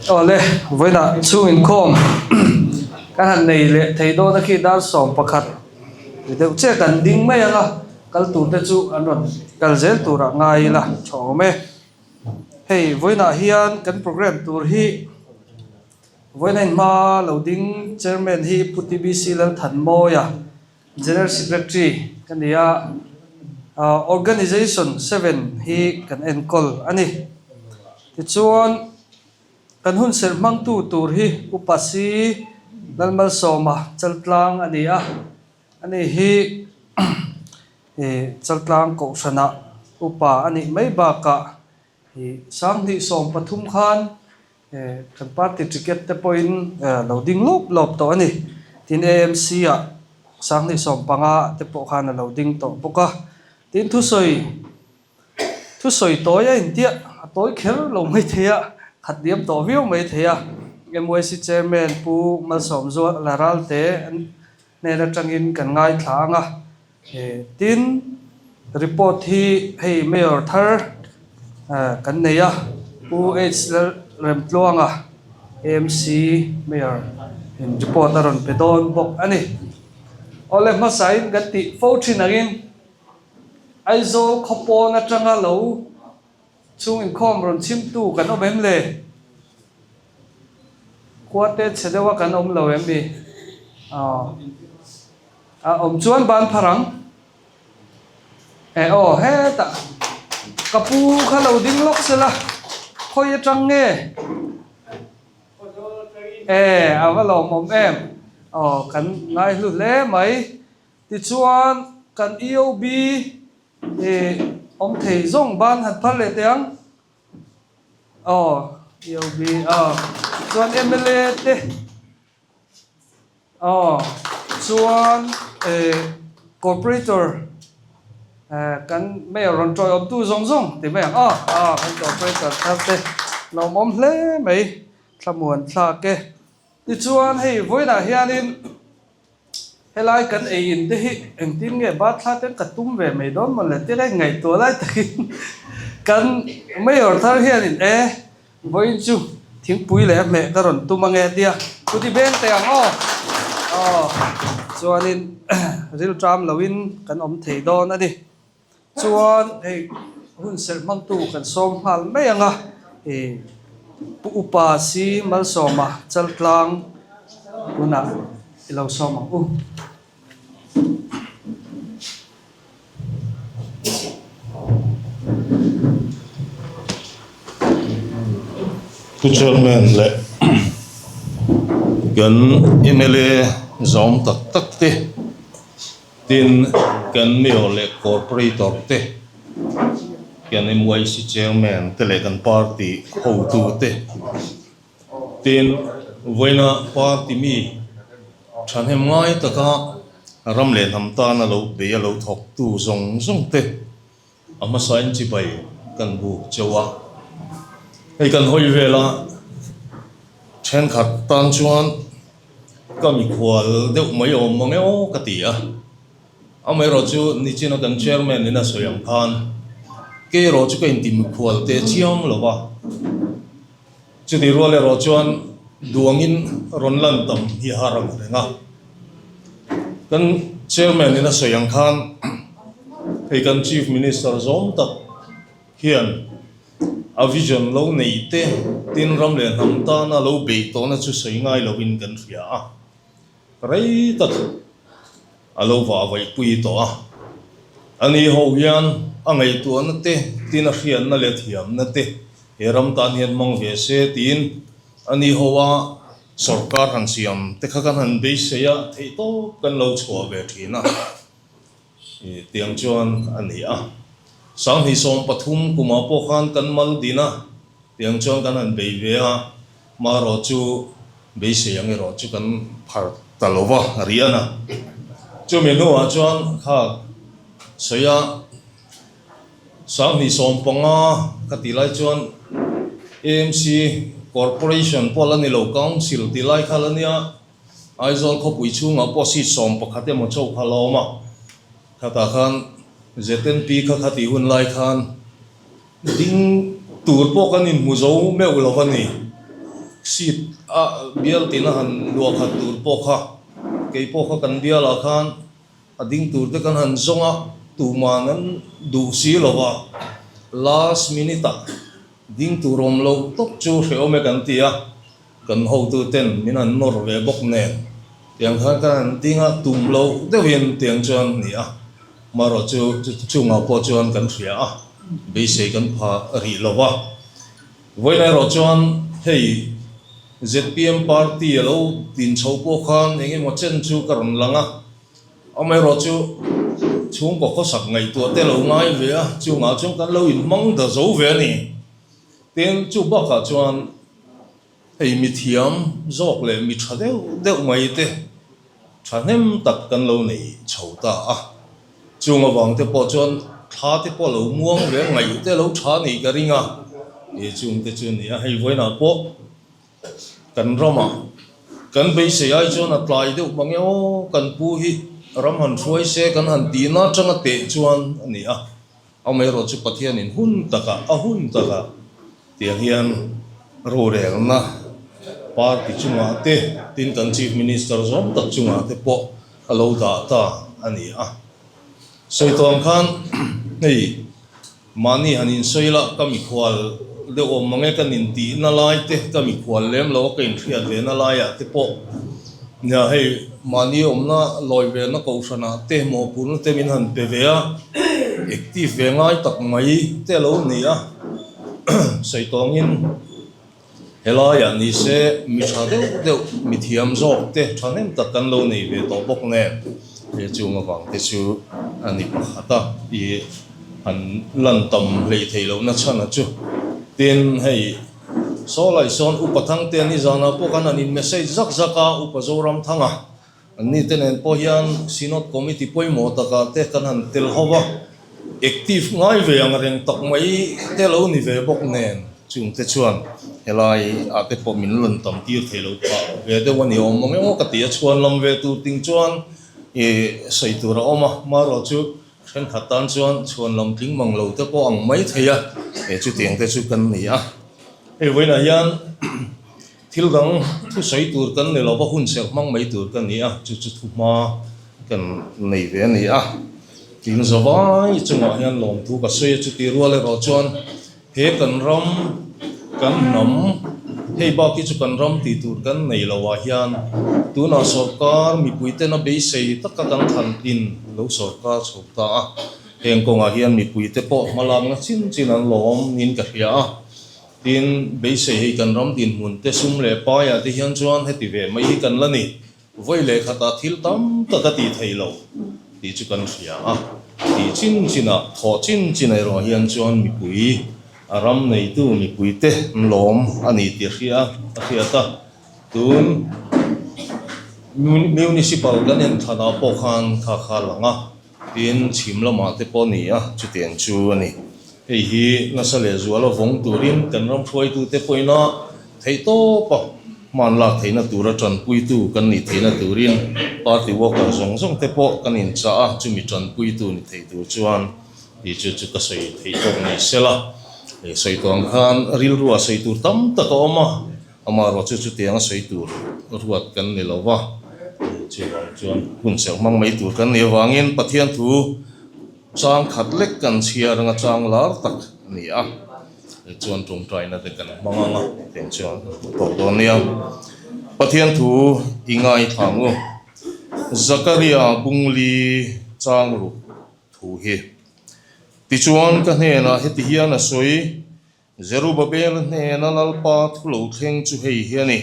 Awle, vawiinah chhung inkhawm kan han nei leh thei dawn a khi dar 11 ri deuh chiah kan ding mai ang a, kal tur te chu an rawn kal zel turah ngai ila tha awm e. Hei vawiinah hian kan program tur hi vawiina inhma lo ding chairman hi Pu TBC Lalthanmawia General Secretary ka ni a, Organization seven hi kan enkawl a ni. Tichuan, kan hun serh hmangtu tur hi Upa Si Lalmalsawma Chaltlang a ni a, ani hi Chaltlang Kohhranah Upa a nih mai bakah 2013 khan Kan party ticket te pawhin lo ding lawp lawp tawh a ni. Tin AMC ah 2015 te pawh khan a lo ding tawh bawk a. Tin thusawi thusawi tawi a intiah a tawi kher lo mai thei a, khat diam tawh viau mai thei a. MYC Chairman Pu Malsawmzuala Ralte hnen atangin kan ngaithla ang a. Tin, report hi hei Mayor thar kan nei a, Pu H Lalremtluanga, AMC Mayor in report a rawn pe dawn bawk a ni. Awle hmasain kan tih fo thin angin Aizawl khawpawn atanga lo chhung inkhawm rawn chhimtu kan awm em le? Khua te chhe deuha kan awm lo em mi? Aw. A awm chuan ban phar ang. E aw hetah ka pu kha lo ding lawk se la, khawi atang nge? E a va lawmawm em? Aw kan ngaihlu hle mai. Tichuan kan EOB i awm thei zawng ban han phar leh teh ang. Aw EOB aw chuan mla te. Aw, chuan eh Corporator eh kan Mayor rawn tawi awmtu zawng zawng ti mai ang aw, aw kan Corporator thar te lawmawm hle mai thlamuan thlak e. Tichuan hei vawiinah hianin helai kan ei in te hi engtin nge bat thla ten ka tum ve mai dawn maw le tia ka ingaihtuah lai takin kan Mayor thar hianin e Vawiin chu thingpui leh a hmeh ka rawn tum ange tia kuti beng teh ang aw. Aw chuanin rilṭam loin kan awm thei dawn a ni. Chuan hei hun serh hmangtu kan sawm nghal mai ang a, ih Pu Upa Si Malsawma Chaltlang tunah i lo sawm ang u. Pu Chairman leh kan mla zawm tak tak te tin kan Mayor leh Corporator te kan MYC Chairman te leh kan party hotu te Tin, vawiina party mi thahnem ngai taka ram leh hnam tana lo bei a lo thawktu zawng zawng te a hmasain chibai kan buk cheu a. Hei kan hawi vela thenkhat tan chuan ka mikhual deuh mai awm mang e aw ka ti a. Amaherawhchu nichina kan chairman in a sawi ang khan kei erawh chu ka inti mikhual teh chiang lo va. Chutih rual erawh chuan duangin rawn lan tam hi a har ang reng a. Kan Chairman in a sawi ang khan hei kan Chief Minister zawm tak hian a vision lo neih te tin ram leh hnam tana lo beih tawhna chu sawi ngai lovin kan hria a. Rei tak a lo vah vaihpui tawh a. Ani ho hian a ngaihtuahna te, tin a hriatna leh thiamna te he ram tan hian hmang ve se tiin ani ho a sorkar han siam te kha kan han beisei a, theihtawp kan lo chhuah ve thin a. Tiang chuan a ni a. 2013 kumah pawh khan kan mal din a, tiang chuan kan han bei ve a, marawh chu beisei ang erawh chu kan phar ta lo va rian a. Chumi hnuah chuan kha sawi a, 2015 ka tih lai chuan AMC Corporation pawh la ni lo, Council tih lai kha la nia. Aizawl khawpui chhungah pawh seat 11 emaw chauh kha la awm a, khatah khan ZNP kha khatih hun lai khan ding tur pawh kan inhmu zo meuh lo a ni. Seat a bial tina han luah khat tur pawh kha kei pawh kha kan bialah khan a ding tur te kan han zawng a, tuman an duh si lo va, last minute ah ding tur awm loh tawp chu hrehawm e kan ti a, kan hotu ten min han nawr ve bawk nen tiang khan kan han ding a, tum loh deuhin tiang chuan ni a, marawh chu chungah pawh chuan kan hria a, beisei kan pha rih lo va. Vawiin erawh chuan hei zpm party a lo din chho pawh khan eng emaw chen chu ka rawn lang a, amaherawh chu chhungkaw khawsak ngaihtuah te lo ngai ve a, chungah chuan kan lo inhmang ta zo ve a ni. Tin, chu bakah chuan hei mithiam zawk leh mi tha deuh deuh mai te Thahnem tak kan lo nei chho ta a, chung avang te pawh chuan thla te pawh lo muang ve ngaih te lo tha nih ka ring a, he chung te chu ni a, hei vawiinah pawh kan ramah kan beisei ai chuan a tlai deuh mang e aw, kan pu hi ram han hruai se kan han tihna atanga teh chuan a ni a, amaherawh chu Pathianin hun takah a hun takah Tiang hian rorelna party chungah te, tin kan Chief Minister zawm tak chungah te pawh a lo dah ta a ni a. Sawi tawh ang khan hei mahni han insawi la ka mikhual deuh awm mang e ka nintihna lai te, ka mikhual lem lo a ka inhriat ve na laiah te pawh nia hei mahni awmna lawi ve na kohhranah te mawhphurhna te min han pe ve a, active ve ngai tak mai te a lo ni a. Sawi tawngin helaiah ni se mi tha deuh deuh mi thiam zawk te thahnem tak kan lo nei ve tawh bawk nen he chung avang te chu a ni pakhat a i han lan tam hleih theih lohna chhan a chu. Tin hei saw lai sawn Upa Thangte nizanah pawh khan an in message zak zak a Upa Zoramthanga An ni te nen pawh hian Synod Committee pawimawh takah te kan han tel ho va, active ngai ve ang reng tak mai te lo ni ve bawk nen chung te chuan helai ah te pawh min rawn tam tir thei lo phah ve deuh a ni awm ang emaw ka ti a, chhuan lam ve tur ting chuan ih sawi tur a awm a, marawh chu thenkhat tan chuan chhuan lam tling mang lo te pawh ang mai thei a, he chutiang te chu kan ni a, hei vawiinah hian. Thil dang thusawi tur kan ni lo va, hun serh hmang mai tur ka ni a, chu chu thuhma kan nei ve a ni a. Tin zavai chungah hian lawmthu ka sawi a, chuti rual erawh chuan he kan ram, kan hnam, hei bak hi chu kan ram tih tur kan nei lo ah hian tunah sawrkar mipuiten a beisei taka kan thlan tlin lo sawrkar chho ta a, heng kawngah hian mipuite pawh hmalakna chin chin an lawm niin ka hria a. Tin, beisei hei kan ram dinhmun te sum leh paiah te hian chuan heti ve mai hi kan la ni. Vawi leh khatah thil tam tak a tih thei lo tih chu kan hria a. Tih chin chinah, thawh chin chin erawh hian chuan mipui, a ram neitu mipui te an lawm a ni tih a hria a hriat a. Tun Municipal kan enthlanah pawh khan kha kha a lang a. Tin, chhim lamah te pawh a ni a, chutiang chu a ni. Hei hi nasa leh zuala vawng turin kan ram hruaitute pawhin a theihtawpa hman lak theihna tura tanpuitu kan nih theihna turin party worker zawng zawng te pawh kan inchah a, chumi tanpuitu ni thei tur chuan tih chu chu ka sawi theih tawk ni sela. Hei sawi tawh ang khan rilrua sawi tur tam tak a awm a. Amaherawh chu chutianga sawi tur ruat kan ni lo va, chuvang chuan hun serh hmang mai tur kan nih avangin Pathian thu chang khat lek kan chhiar anga chang lar tak a ni a, chuan tawngtaina te kan hmang anga tiang chuan a hmu tawk dawn nia. Pathian thu i ngaithla ang u. Zakaria bungli chang ruk thu hi. Tichuan ka hnenah heti hian a sawi. Zerubabel hnena Lalpa thu lo thleng chu hei hi a ni,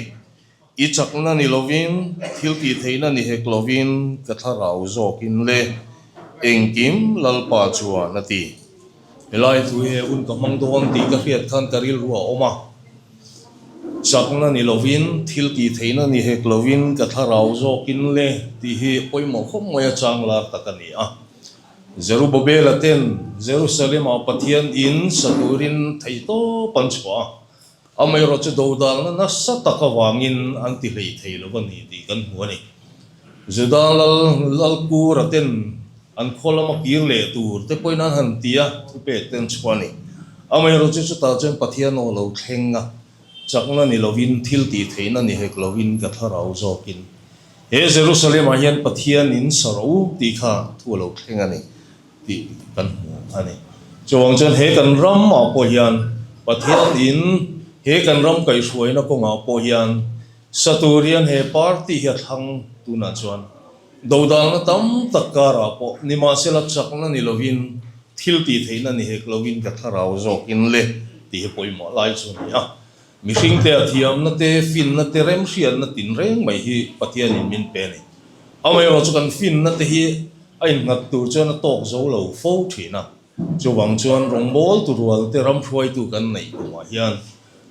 I chakna ni lovin, thil tih theihna ni hek lovin ka thlarau zawkin le, engkim Lalpa chuan a ti. Helai thu hi he hun ka hmang dawn tih ka hriat khan ka rilru a awm a, chakna ni lovin, thil tih theihna ni hek lovin ka thlarau zawkin le tih hi pawimawh khawp mai a chang lar tak a ni a. Zerubabela ten Jerusalem-ah Pathian in sa turin theihtawp an chhuah a, amaherawh chu dodalna nasa tak avangin an ti hlei thei lo a ni tih kan hmu a ni. Juda lal Lalkura ten an khaw lama kir leh tur te pawhin an han ti a, thupek te an chhuah a ni. Amaherawh chu chutah chuan Pathian aw lo thleng a. Chakna ni lovin, thil tih theihna ni hek lovin ka thlarau zawkin he Jerusalem-ah hian Pathian in sa rawh u tih kha thu a lo thleng a ni tih kan hmu a ni. Chuvang chuan he kan ramah pawh hian Pathian in he kan ram kaihhruaina kawngah pawh hian sa tur hian he party hi a thlang tunah chuan dodalna tam tak karah pawh nimahsela chakna ni lovin thil tih theihna ni hek lovin ka thlarau zawkin le tih hi pawimawh lai chu a ni a. Mihringte a thiamna te, finna te, remhriatna tinreng mai hi Pathianin min pe a ni. Amaherawhchu kan finna te hi a innghat tur chuan a tawk zo lo fo thin a. Chuvang chuan rawngbawltu rual te ramhruaitu kan neih kumah hian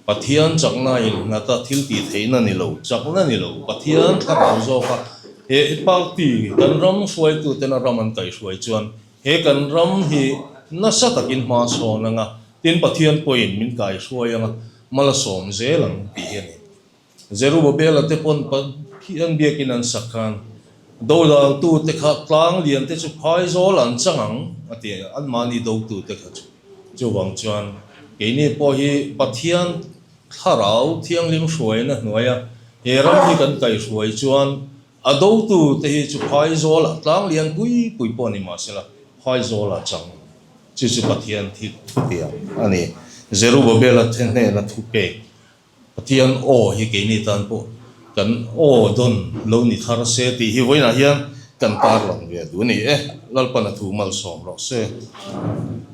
Pathian chakna innghat a thil tih theihna ni lo, chakna ni lo, Pathian thlarau zawka he party kan ram hruaitu tena ram an kaihhruai chuan he kan ram hi nasa takin hma chhawn anga Tin, Pathian pawhin min kaihruai anga mal a sawm zel ang tih hi a ni. Zerubabela te pawn Pathian biakin an sak khan, Dodaltute kha tlang lian te chu phai zawl an chang ang a ti a, anmahni dotute kha chu. Chuvang chuan keini pawh hi Pathian thlarau thianghlim hruaina hnuaia he ram hi kan kaihruai chuan a dotute hi chu phai zawlah tlang lian pui pui pawh ni mahsela phai zawlah chang ang. Chu chu Pathian thil thutiang a ni. Zerubabela the hnena thu pek Pathian aw hi keini tan pawh kan aw dawn lo ni thar se tih hi vawiinah hian kan tarlang ve duh a ni e. Lalpan a thu malsawm rawh se.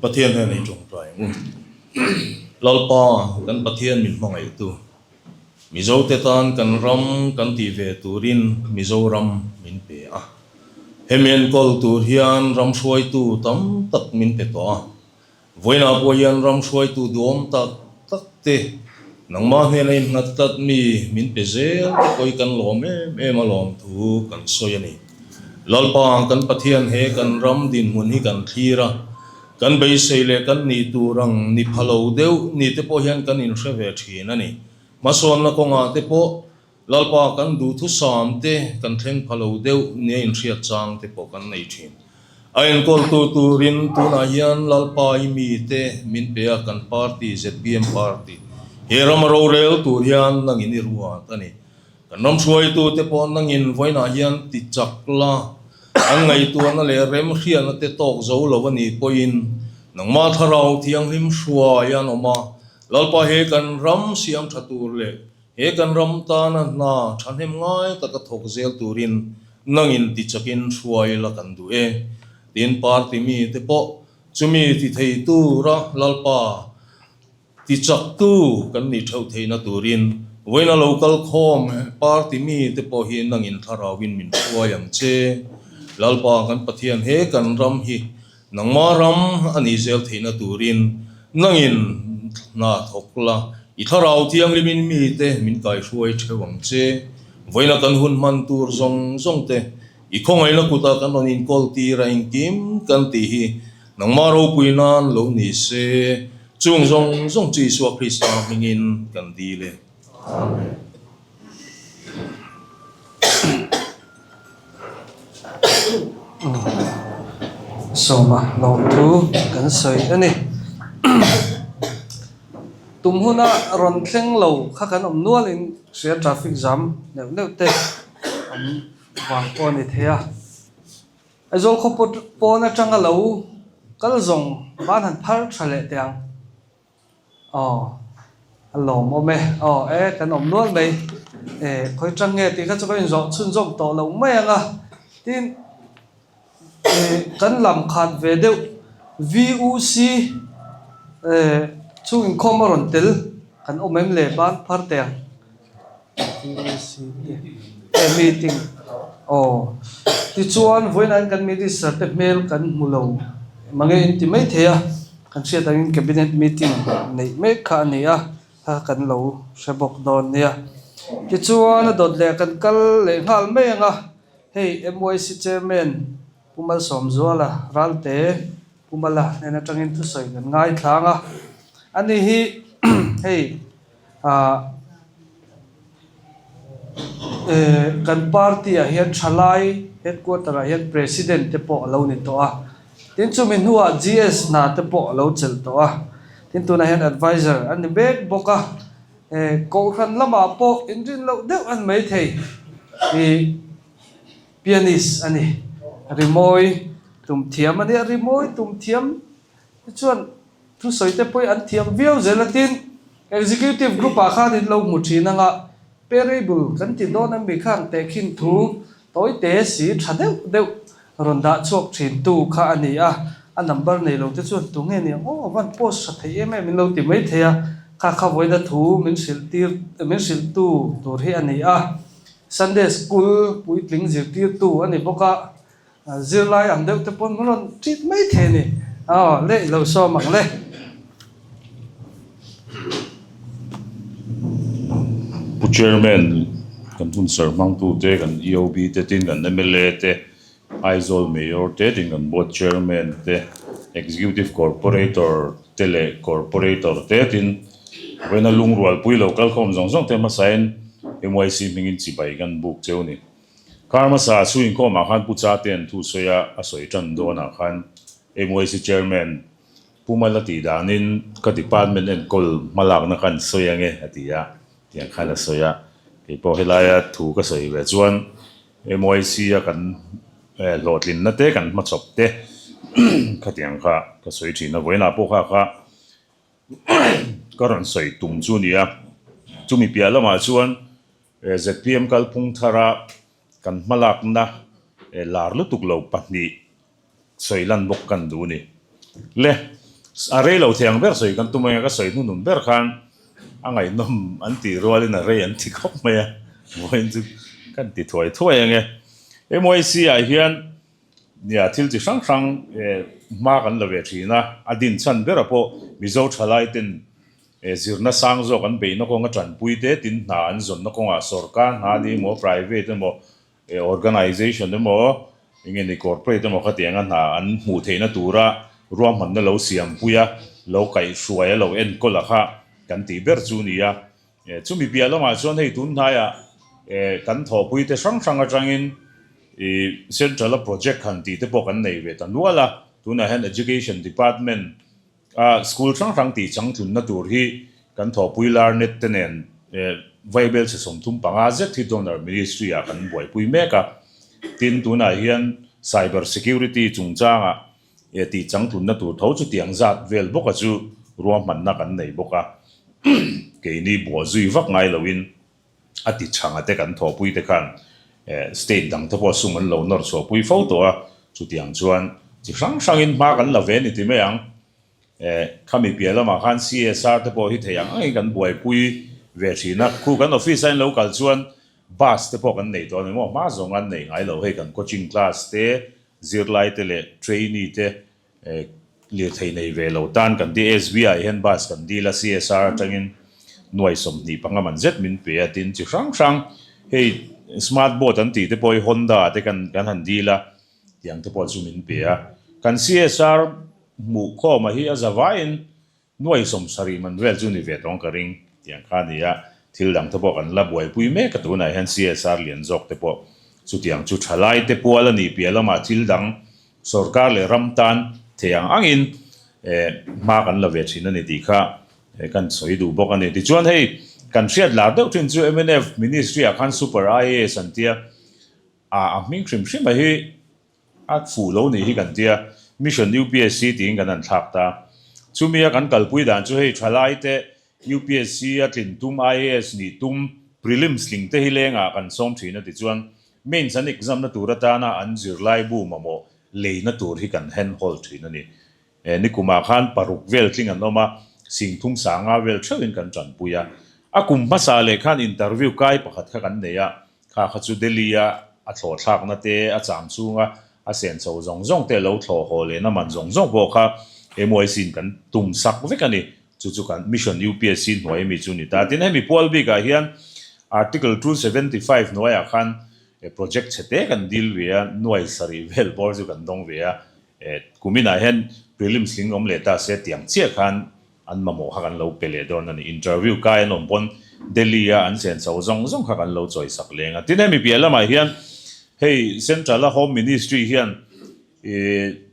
Pathian hnena i tawngtai ang u. Lalpa kan Pathian min hmangaihtu Mizote tan kan ram kan tih ve turin Mizoram min pe a. Hemi enkawl tur hian ram hruaitu tam tak min pe tawh a. Vawiinah pawh hian ram hruaitu duhawm tak tak te, nangmah hnena innghat tlat mi min pe zel te pawh hi kan lawm em em a lawm thu kan sawi a ni. Lalpa kan Pathian he kan ram dinhmun hi kan thlir a, Kan beisei leh kan nih tur ang ni pha lo deuh ni te pawh hian kan inhre ve thin a ni. Hmasawnna kawngah te pawh Lalpa kan duhthusam te kan thleng pha lo deuh nia inhriat chang te pawh kan nei thin. A enkawltu turin tunah hian Lalpa i mite min pe a kan party zpm party he rama rorel tur hian nangin i ruat a ni. Kan ram hruaitute pawh nangin vawiinah hian ti chak la, an ngaihtuahna leh remhriatna te tawk zo lo a nih pawhin nangmah thlarau thianghlim hruai an awm a, Lalpa he kan ram siam tha tur leh he kan ram tana hna thahnem ngai taka thawk zel turin nangin ti chakin hruai la kan duh e. Tin, party mite pawh chumi ti thei tura Lalpa Tichaktu kan nih theuh theihna turin vawiina lo kal khawm party mite pawh hi nangin thlarauin min hruai ang che. Lalpa kan Pathian he kan ram hi nangma ram a nih zel theihna turin nangin hna thawk la, i thlarau thianghlimin mite min kaihruai theuh ang che. Vawiina kan hun hman tur zawng zawng te i khawngaihna kutah kan rawn inkawl tir a engkim kan tih hi nangma ropui nan lo ni se. Chung zawng zawng chu Isua Krista hmingin kan dil e. Amen. Sawma lawmthu kan sawi a ni. Tum huna rawn thleng lo kha kan awm nualin hria traffic jam neuh neuh te awm vang pawh a ni thei a. Aizawl khaw pawn atanga lo kal zawng ban han phar tha leh teh ang. Aw, a lawmawm e. Aw e, kan awm nual mai. E, khawi tang nge tih kha chu ka inzawh chhunzawm tawh loh mai ang a. Tin, e, kan lam khat ve deuh VUC e, chhung inkhawm a rawn tel kan awm em le ban phar teh ang. Te meeting aw tichuan vawiinah hian kan minister te hmel kan hmu lo mange in ti mai thei a kan hriat angin cabinet meeting neih mek kha a ni a kha kan lo hre bawk dawn nia tichuan a dawt leh kan kal leh nghal mai ang a hei M_Y_C chairman Pu Malsawmzuala Ralte Pu Mala hnen atangin thusawi kan ngaithlang a ani hi hei. Ah eh kan party ah hian thalai headquarter ah hian president te pawh a lo ni tawh a, tin chumi hnuah GS hna te pawh a lo chelh tawh a, tin tunah hian adviser a ni mek bawk a. Kohhran lamah pawh inrin loh deuh an mai thei i pianist a ni. Rimawi tum thiam a nia, rimawi tum thiam te chuan thusawi te pawh hi an thiam viau zel a tin Executive group ah khan in lo hmu thin anga parable kan ti dawn a mi khang tehkhin thu tawi te si tha deuh deuh rawn dah chhuak thin tu kha a ni a, a number nei lo te chuan tunge ni ang aw van post tha thei em em in lo ti mai thei a, kha kha vawiina thu min hrilh tir min hrilh tu tur hi a ni a, Sunday school puitling zirtirtu a ni bawk a, zirlai ang deuh te pawn min rawn treat mai thei a ni, aw le i lo sawm ang le. Pu Chairman, kan hun serh hmangtute, kan EOB te tin kan mla te, Aizawl Mayor te tin kan Board Chairman te, Executive Corporator te leh Corporator te tin vawiina lungrualpui lo kalkhawm zawng zawng te hmasain MYC hmingin chibai kan buk cheu ni. Kar hmasa chhu inkhawmah khan Pu Chatea'n thu sawi a, a sawi tan dawnah khan MYC Chairman Pu Mala tih danin ka department enkawl hmalakna khan sawi ange a ti a, tiang khan a sawi a. Kei pawh helaia thu ka sawi ve chuan MYC a kan hlawhtlinna te kan hmachhawp te khatiang kha ka sawi thin a, vawiinah pawh kha kha ka rawn sawi tum chu a ni a. Chumi piah lamah chuan zpm kalphung thara kan hmalakna lar lutuk lo pahnih sawi lan bawk kan duh a ni. Le, a rei lo thei ang ber sawi kan tum a, ka sawi hnunun ber khan a ngaihnawm an tih rualin a rei an ti khawp mai a, vawiin chu kan ti thuai thuai ang e. MYC ah hian nia thil chi hrang hrang hma kan la ve thin a, a din chhan bera pawh Mizo thalai ten zirna sang zawk an beihna kawnga tanpui te tin hna an zawnna kawngah sorkar hna ni emaw private emaw Organization emaw enge ni corporate emaw khatianga hna an hmuh theihna tura ruahmanna lo siampui a, lo kaihhruai a, lo enkawl a kha kan tih ber chu a ni a. Chumi piah lamah chuan hei tun hnaiah kan thawhpuite hrang hrang atangin ih central a project han tih te pawh kan nei ve ta nual a, tunah hian Education Department A school hrang hrang tih changtlunna tur hi kan thawhpui lar net te nen Vaibel chhe 35 zet hi Donor Ministry ah kan buaipui mek a. Tin, tunah hian Cyber Security chungchangah tih changtlunna tur tho chu tiang zat vel bawka chu ruahmanna kan nei bawk a. Keini buahzui vak ngai loin a ti chhanga te kan thawhpui te khan state dang te pawh sum an lo nawr chhuahpui fo tawh a, chutiang chuan chi hrang hrangin hma kan la ve ni ti mai ang. Khami piah lamah khan CSR te pawh hi thei ang angin kan buaipui ve thin a, khu kan office a in lo kal chuan bus te pawh kan nei tawh a ni maw, hma zawng an nei ngai lo, hei kan coaching class te, zirlai te leh trainee te Lirthei nei ve lo tan kan ti SBI hian bus kan dil a, CSR atangin nuai 25 man zet min pe a, tin chi hrang hrang hei smart board an tih te pawh hi Honda te kan kan han dil a, tiang te pawh chu min pe a. Kan CSR hmuh khawma hi a za vaiin Nuai 70 man vel chu ni ve tawng ka ring tiang kha a ni a, thil dang te pawh kan la buaipui mek a, tunah hian CSR lian zawk te pawh chutiang chu thalai te pual a nih piah lamah thil dang sorkar leh ram tan thei ang angin hma kan la ve thin a ni tih kha kan sawi duh bawk a ni. Tichuan hei kan hriat lar deuh thin chu mnf ministry ah khan Super IAS an tia, a hming hrim hrim a hi A fuh lo nih hi kan tia, Mission UPSC tiin kan han thlak ta. Chumi a kan kalpui dan chu hei thalai te UPSC a tlin tum, IAS nih tum, prelims tling te hi lengah kan sawm thin a ti chuan mains an exam na tur atana an zirlaibu mamawh leina tur hi kan hand hold thin a ni. Nikumah khan paruk vel tling an awm a, singthum sanga vel theuhin kan tanpui a. A kum hmasa leh khan interview kai pakhat kha kan nei a, kha kha chu Delhi-a a thlawh thlakna te, a cham chhunga a sen chho zawng zawng te, lo thlawh haw lehna man zawng zawng pawh kha MYC-in kan tum sak vek a ni. Chu chu kan Mission UPSC hnuai ami chu a ni ta. Tin, hemi pual bikah hian Article 275 hnuaiah khan project chhe te kan deal ve a, nuai sarih vel bawr chu kan dawng ve a. Kuminah hian prelims tling awm leh ta se tiang chiah khan an mamawh kha kan lo pe leh dawn a ni. Interview kai an awm pawn Delhi a an chen chho zawng zawng kha kan lo chawi sak leng a. Tin hemi piah lamah hian hei Central a Home Ministry hian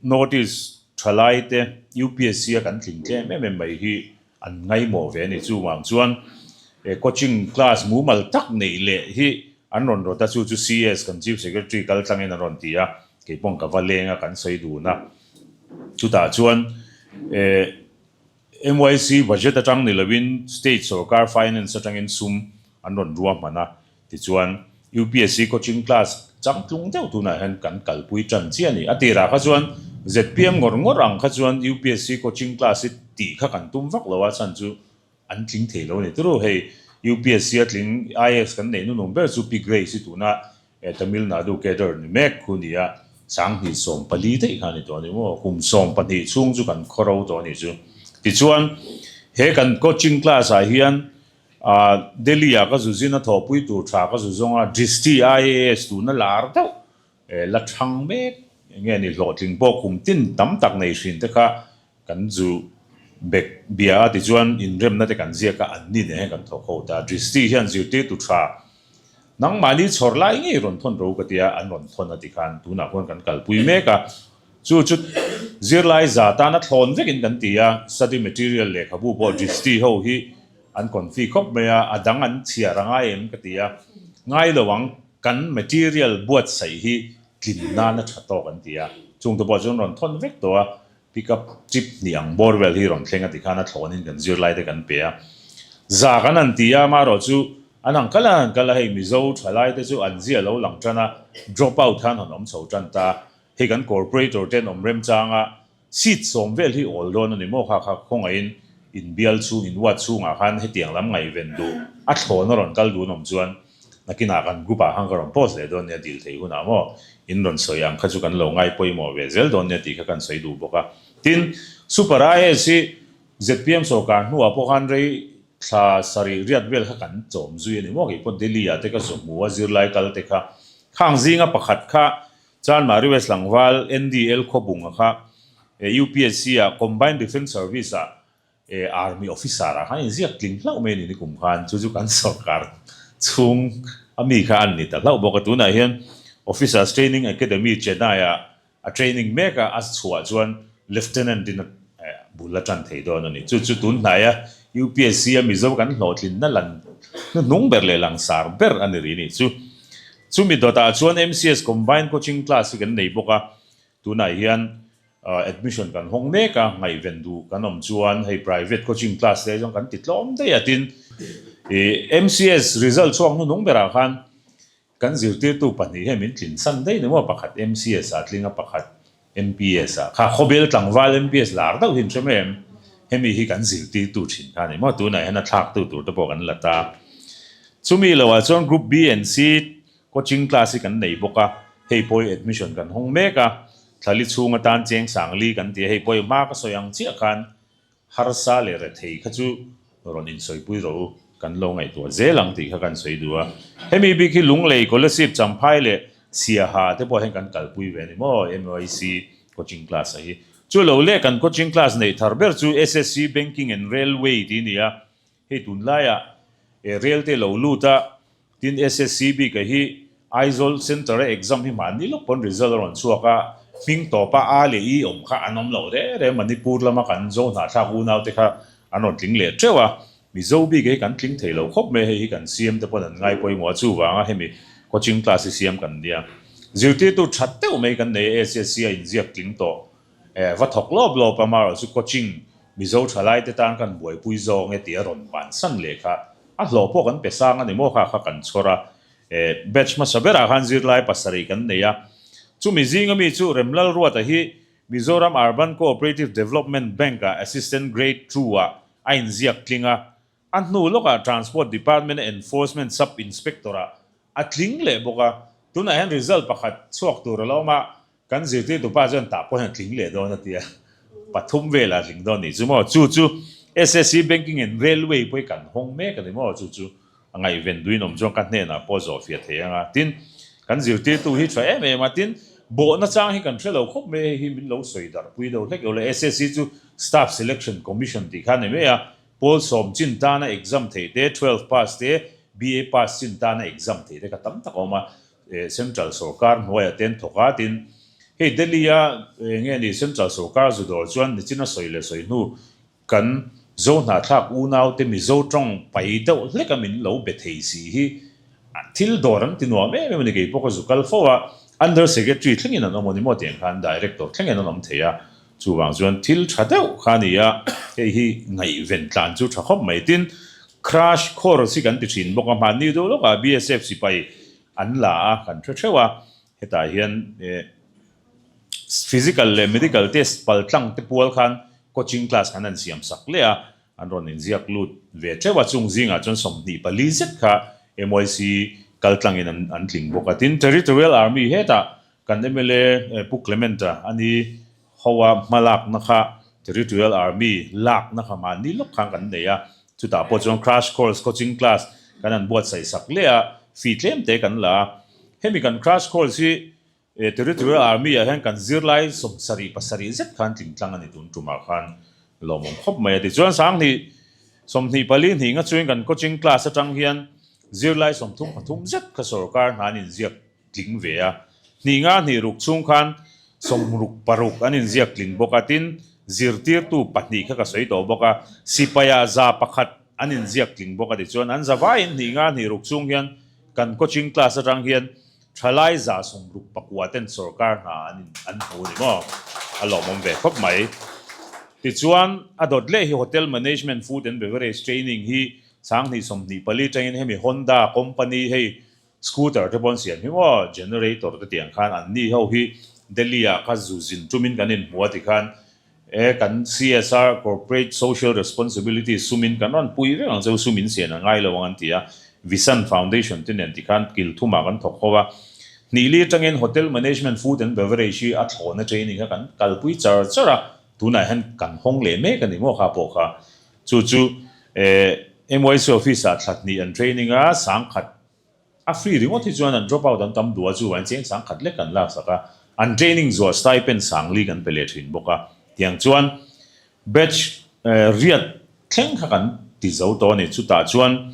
notice thalai te UPSC a kan tling tlem em em mai hi an ngaimawh ve a ni. Chuvang chuan Coaching class mumal tak neih leh hi an rawn rawt a, chu chu CS kan Chief Secretary kal tlangin an rawn ti a, kei paw'n ka va leng a, kan sawi dun a. Chutah chuan MYC budget atang ni lovin state sorkar finance atangin sum an rawn ruahman a, tichuan UPSC coaching class changtlung deuh tunah hian kan kalpui tan chiah a ni. A tirah kha chuan zpm ngawr ngawr ang kha chuan UPSC coaching class hi tih kha kan tum vak lo a, chhan chu An tling thei lo a ni. Turu hei UPSC a tling IAS kan neih nunung ber chu Pi Grace hi tuna Tamil Nadu cadre ni mek khu ni a, 2014 daih kha a ni tawh a ni maw? Kum 12 chhung chu kan khaw ro tawh a nih chu. Tichuan he kan coaching class ah hian Delhi ah ka zu zin a thawhpui tur tha ka zu zawng a, Drishti IAS tuna lar deuh la thang mek nge ni hlawhtling pawh kum tin tam tak nei hrin te kha Kan zu bek bia a tichuan inremna te kan ziak a, an ni nen hian kan thawk ho ta. Drishti hian zirtirtu tha nangmahni chhawr lai ngei rawn thawn ro ka tia, an rawn thawn a tikhan tunah khuan kan kalpui mek a. Chu chu zirlai za tana thlawn vekin kan ti a, study material lehkhabu pawh Drishti ho hi an confi khawp mai a, a dang an chhiar a ngai em ka ti a, ngai lo ang, kan material buatsaih hi tlin nana tha tawk an ti a, chungte pawh chuan rawn thawn vek tawh a. Pickup chip hnih ang bawr vel hi rawn thleng a tikhan a thlawnin kan zirlai te kan pe a. Za kan han ti a, amaherawh chu an han kal a, an han kal a, hei Mizo thalai te chu an zia lo lang tan a, drop out khan han awm chho tan ta. Hei kan corporator ten awm remchang a, seat sawm vel hi awl dawn a ni maw kha kha khawngaihin inbial chhung, in ward chhungah khan hetiang lam ngaihven duh a thlawn a rawn kal dun awm chuan Nakinah kan group ah khan ka rawn post leh dawn nia dil thei hunah maw in rawn sawi ang kha chu kan lo ngai pawimawh ve zel dawn nia tih kha kan sawi duh bawk a. Tin, Super IAS hi zpm sorkar hnuah pawh khan rei thla sarih riat vel kha kan chawm zui a ni maw kei pawh Delhi ah te ka zu hmu a zirlai kal te kha khang zinga pakhat kha Chanmari West Tlangval NDL Khawbunga kha UPSC ah Combined Defence Service ah E Army officer ah khan inziak tling hlauh mai a ni nikum khan chu chu kan sorkar chhung a mi kha an ni ta hlauh bawk a tunah hian Officers Training Academy Chennai ah a training mek a a chhuah chuan Lieutenant in a bul a tan thei dawn a ni chu chu tun hnaia UPSC a Mizo kan hlawhtlinna lan hnuhnung ber leh langsar ber a ni rih a nih chu chumi dawtah chuan MCS Combined Coaching Class hi kan nei bawk a tunah hian Admission kan hawng mek a, ngaihven duh kan awm chuan hei private coaching class te zawng kan ti tlawm daih a, tin ih MCS result chhuak hnuhnung berah khan kan zirtirtu pahnih hian min tlin san daih ni maw, pakhat MCS ah tling a pakhat MPS ah kha khawbel tlangval MPS lar deuh hi an hre mai em, hemi hi kan zirtirtu thin kha a ni maw, tunah hian a thlaktu tur te pawh kan la ta. Chumi loah chuan group B and C Coaching class hi kan nei bawk a, hei pawh hi admission kan hawng mek a, thlali chhung atan cheng sang li kan ti a, hei pawh hi hma ka sawi ang chiah khan harsa leh rethei kha chu rawn insawipui rawh u, kan lo ngaihtuah zel ang tih kha kan sawi duh a. Hemi bik hi Lunglei, Kolasib, Champhai leh Siaha te pawh hian kan kalpui ve a ni maw MYC coaching class a hi. Chu lo leh kan coaching class neih thar ber chu SSC Banking and Railway tih a ni a, hei tunlaiah rail te lo lut a, Tin, SSC bik a hi Aizawl Centre a exam hi mahni lawk pawn result a rawn chhuak a, hming tawpa A leh I awm kha an awm lo re re. Manipur lama kan Zo hnahthlak unau te kha an rawn tling leh teuh a, Mizo bik hi kan tling thei lo khawp mai, hei hi kan CM te pawn an ngai pawimawh a, chuvanga hemi coaching class hi siam kan nia. Zirtirtu that deuh mai kan nei a, SSC a inziak tling tawh va thawk lawp lawp a, amaherawhchu coaching Mizo thalai te tan kan buaipui zawng e tih a rawn bansan leh kha A hlawh pawh kan pe sang a ni maw kha kha kan chhawr a, eh batch hmasa berah khan zirlai pasarih kan nei a. Chumi zinga mi chu Remlal Ruata hi Mizoram Urban Cooperative Development Bank-ah Assistant Grade Two-ah a inziak tling a, a hnu lawkah Transport Department-a Enforcement Sub Inspector-ah a tling leh bawk a. Tunah hian result pakhat chhuak tur a la awm a, Kan zirtirtu pa chuan tah pawh hian tling leh dawn a ti a, pathum velah tling dawn nih chu maw? Chu chu SSC Banking and Railway pawh hi kan hawng mek a ni maw? Chu chu a ngaihven duin awm chuan ka hnenah pawh zawh fiah thei ang a. Tin, kan zirtirtu hi tha em em a, tin, bawhna chang hi kan hre lo khawp mai, hei hi min lo sawi darh pui deuh hlek lo le. SSC chu Staff Selection Commission tih kha a ni mai a, pawl sawm chin tana exam theih te, twelve pass te, BA pass chin tana exam theih te kha tam tak a awm a. Central sorkar hnuaiah te an thawk a, tin, hei Delhi-a eng nge ni Central sorkar zu dawr chuan nichina sawi leh sawi hnu kan Zohnahthlak unaute Mizo tawng pai deuh hlek a min lo be thei si hi thil dawr an ti nuam em em a ni. Kei pawh ka zu kal fo a, Under Secretary thlengin an awm a ni maw tiang khan Director thlengin an awm thei a, chuvang chuan thil tha deuh kha a ni a, hei hi ngaihven tlan chu tha khawp mai. Tin, Crash course hi kan ti thin bawk a, hmanni deuh lawkah BSF sipai an la a, kan hre theuh a, hetah hian Physical leh medical test pal tlang te pual khan coaching class khan an siam sak leh a, an rawn inziak lut ve teuh a, chung zingah chuan 24 zet kha MYC kal tlangin an an tling bawk a. Tin, Territorial Army hetah kan mla Pu Clement-a a ni ho a hmalakna kha Territorial Army lakna kha mahni lawk khan kan nei a, chutah pawh chuan crash course coaching class kan han buatsaih sak leh a, fee tlem te kan la a. Hemi kan crash course hi He Territorial Army ah hian kan zirlai 77 zet khan tling tlang a ni tun tumah khan lawmawm khawp mai a ti. Chuan Sanghnih 24 hnih nga chuin kan coaching class atang hian zirlai 33 zet kha sorkar hna an inziak tling ve a. Hnih nga hnih ruk chhung khan 66 an inziak tling bawk a. Tin, zirtirtu pahnih kha ka sawi tawh bawk a, sipaia 100 an inziak tling bawk a ti. Chuan an zavaiin hnih nga hnih ruk chhung hian kan coaching class atang hian Thalai 69 ten sorkar hna an in an hmu ni maw? A lawmawm ve khawp mai. Tichuan, a dawt leh hi Hotel Management Food and Beverage Training hi 20 24 tangin hemi Honda company hei scooter te pawh an siam hi maw? Generator te tiang khan an ni ho hi Delhi ah kha zu zin tumin kan inhmu a tikhan E kan CSR, Corporate Social Responsibility, sumin kan rawn pui vek ang che u, sum in sian a ngai lo ang an ti a, Visan Foundation te nen tikhan kil thumah kan thawk ho a. Hnih li atangin Hotel Management Food and Beverage hi a thlawhna training kha kan kalpui char char a, tunah hian kan hawng leh mek a ni maw kha pawh kha. Chu chu MYC office ah thla hnih an training a, 10,000 A free ringawt hi chuan an drop out an tam duh a, chuvain cheng 10,000 lek an laksak a, an training zuah stipend 4000 kan pe leh thin bawk a. Tiang chuan batch riat thleng kha kan ti zo tawh a ni. Chutah chuan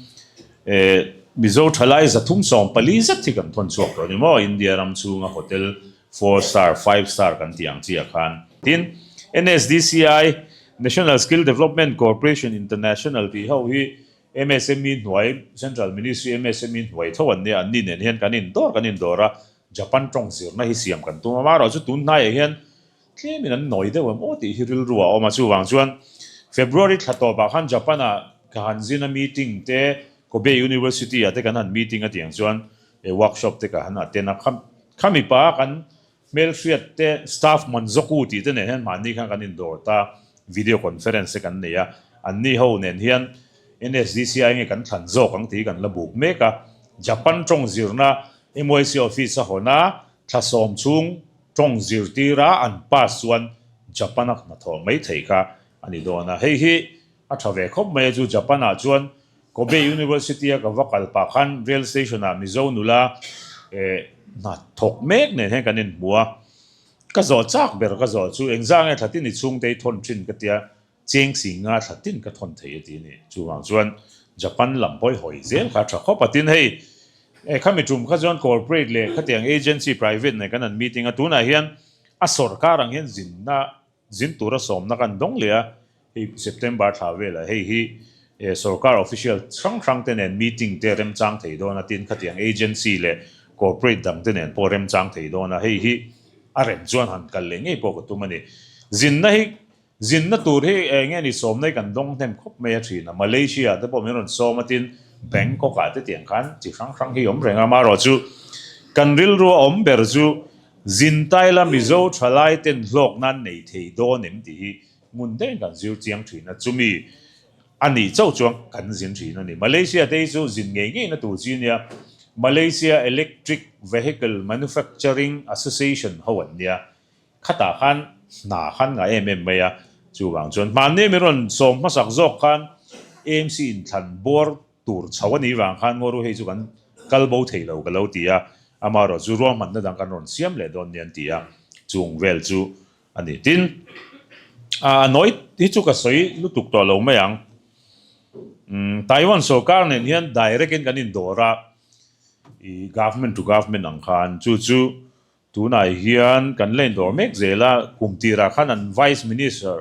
Mizo thalai 314 zet hi kan thawn chhuak tawh a ni maw? India ram chhunga hotel four star, five star kan tih ang chiah khan. Tin, NSDCI, National Skill Development Corporation International tih ho hi MSME hnuai, Central Ministry MSME hnuai tho an nia, anni nen hian kan indawr kan indawr a, Japan tawng zirna hi siam kan tum a, amaherawh chu tun hnaiah hian tlemin an nawi deuh em aw tih hi rilru a awm a, chuvang chuan February thla tawpah khan Japan-ah ka han zin a meeting te Kobe University-ah te kan han meeting a tiang chuan workshop te ka han attend a, khami pa kan Hmelhriat te, staff Manzoku tih te nen hian mahni khan kan indawr ta, video conference te kan nei a, anni ho nen hian NSDCI nge kan thlan zawk ang tih hi kan la buk mek a. Japan tawng zirna MYC office a hawn a, thla sawm chhung tawng zirtira an pass chuan Japan a hnathawh mai thei kha a ni dawn a. Hei hi A tha ve khawp mai a chu Japan ah chuan Kobe University a ka va kal pah khan rail station ah Mizo nula eh hna thawk mek nen hian kan inhmu a, ka zawh chak ber ka zawh chu engzah nge thlatin i chhungte i thawn thin ka tia cheng si nga thlatin ka thawn thei a ti a ni. Chuvang chuan Japan lam pawh i hawi zel kha a tha khawp a tin hei eh khami tum kha chuan corporate leh khatiang agency private nen kan han meeting a tunah hian a sawrkar ang hian zinna Zin tura sawmna kan dawng leh a, hei September thla velah hei hi sorkar official hrang hrang te nen meeting te remchang thei dawn a, tin khatiang agency leh corporate dang te nen pawh remchang thei dawn a, hei hi a rem chuan han kal leh ngei pawh ka tum a ni. Zinna hi zinna tur hi eng nge ni sawmna hi kan dawng hnem khawp mai a thin a, Malaysia te pawh min rawn sawm a, tin Bangkok ah te tiang khan chi hrang hrang hi awm reng a, amaherawh chu kan rilru a awm ber chu Zin taila Mizo thalai ten hlawk nan nei thei dawn em tih hi ngun deuhin kan zir chiang thin a, chumi a nih chauh chuan kan zin thin a ni. Malaysia te hi chu zin ngei ngei na tur chi nia, Malaysia Electric Vehicle Manufacturing Association ho an nia, khatah khan hna khan ngah em em mai a, chuvang chuan hmanni mi rawn sawm hmasak zawk khan AMC inthlan bawr tur chho a nih vang khan ngaw ru hei chu kan kal bo thei lo ka lo ti a, amaherawh chu ruahmanna dang kan rawn siam leh dawn nia an ti a, chung vel chu a ni. Tin, a nawi hi chu ka sawi lutuk tawh lo mai ang. Taiwan sorkar nen hian direct in kan indawr a, i government to government ang khan chu chu tunah hian kan la indawr mek zel a, kum tirah khan an vice minister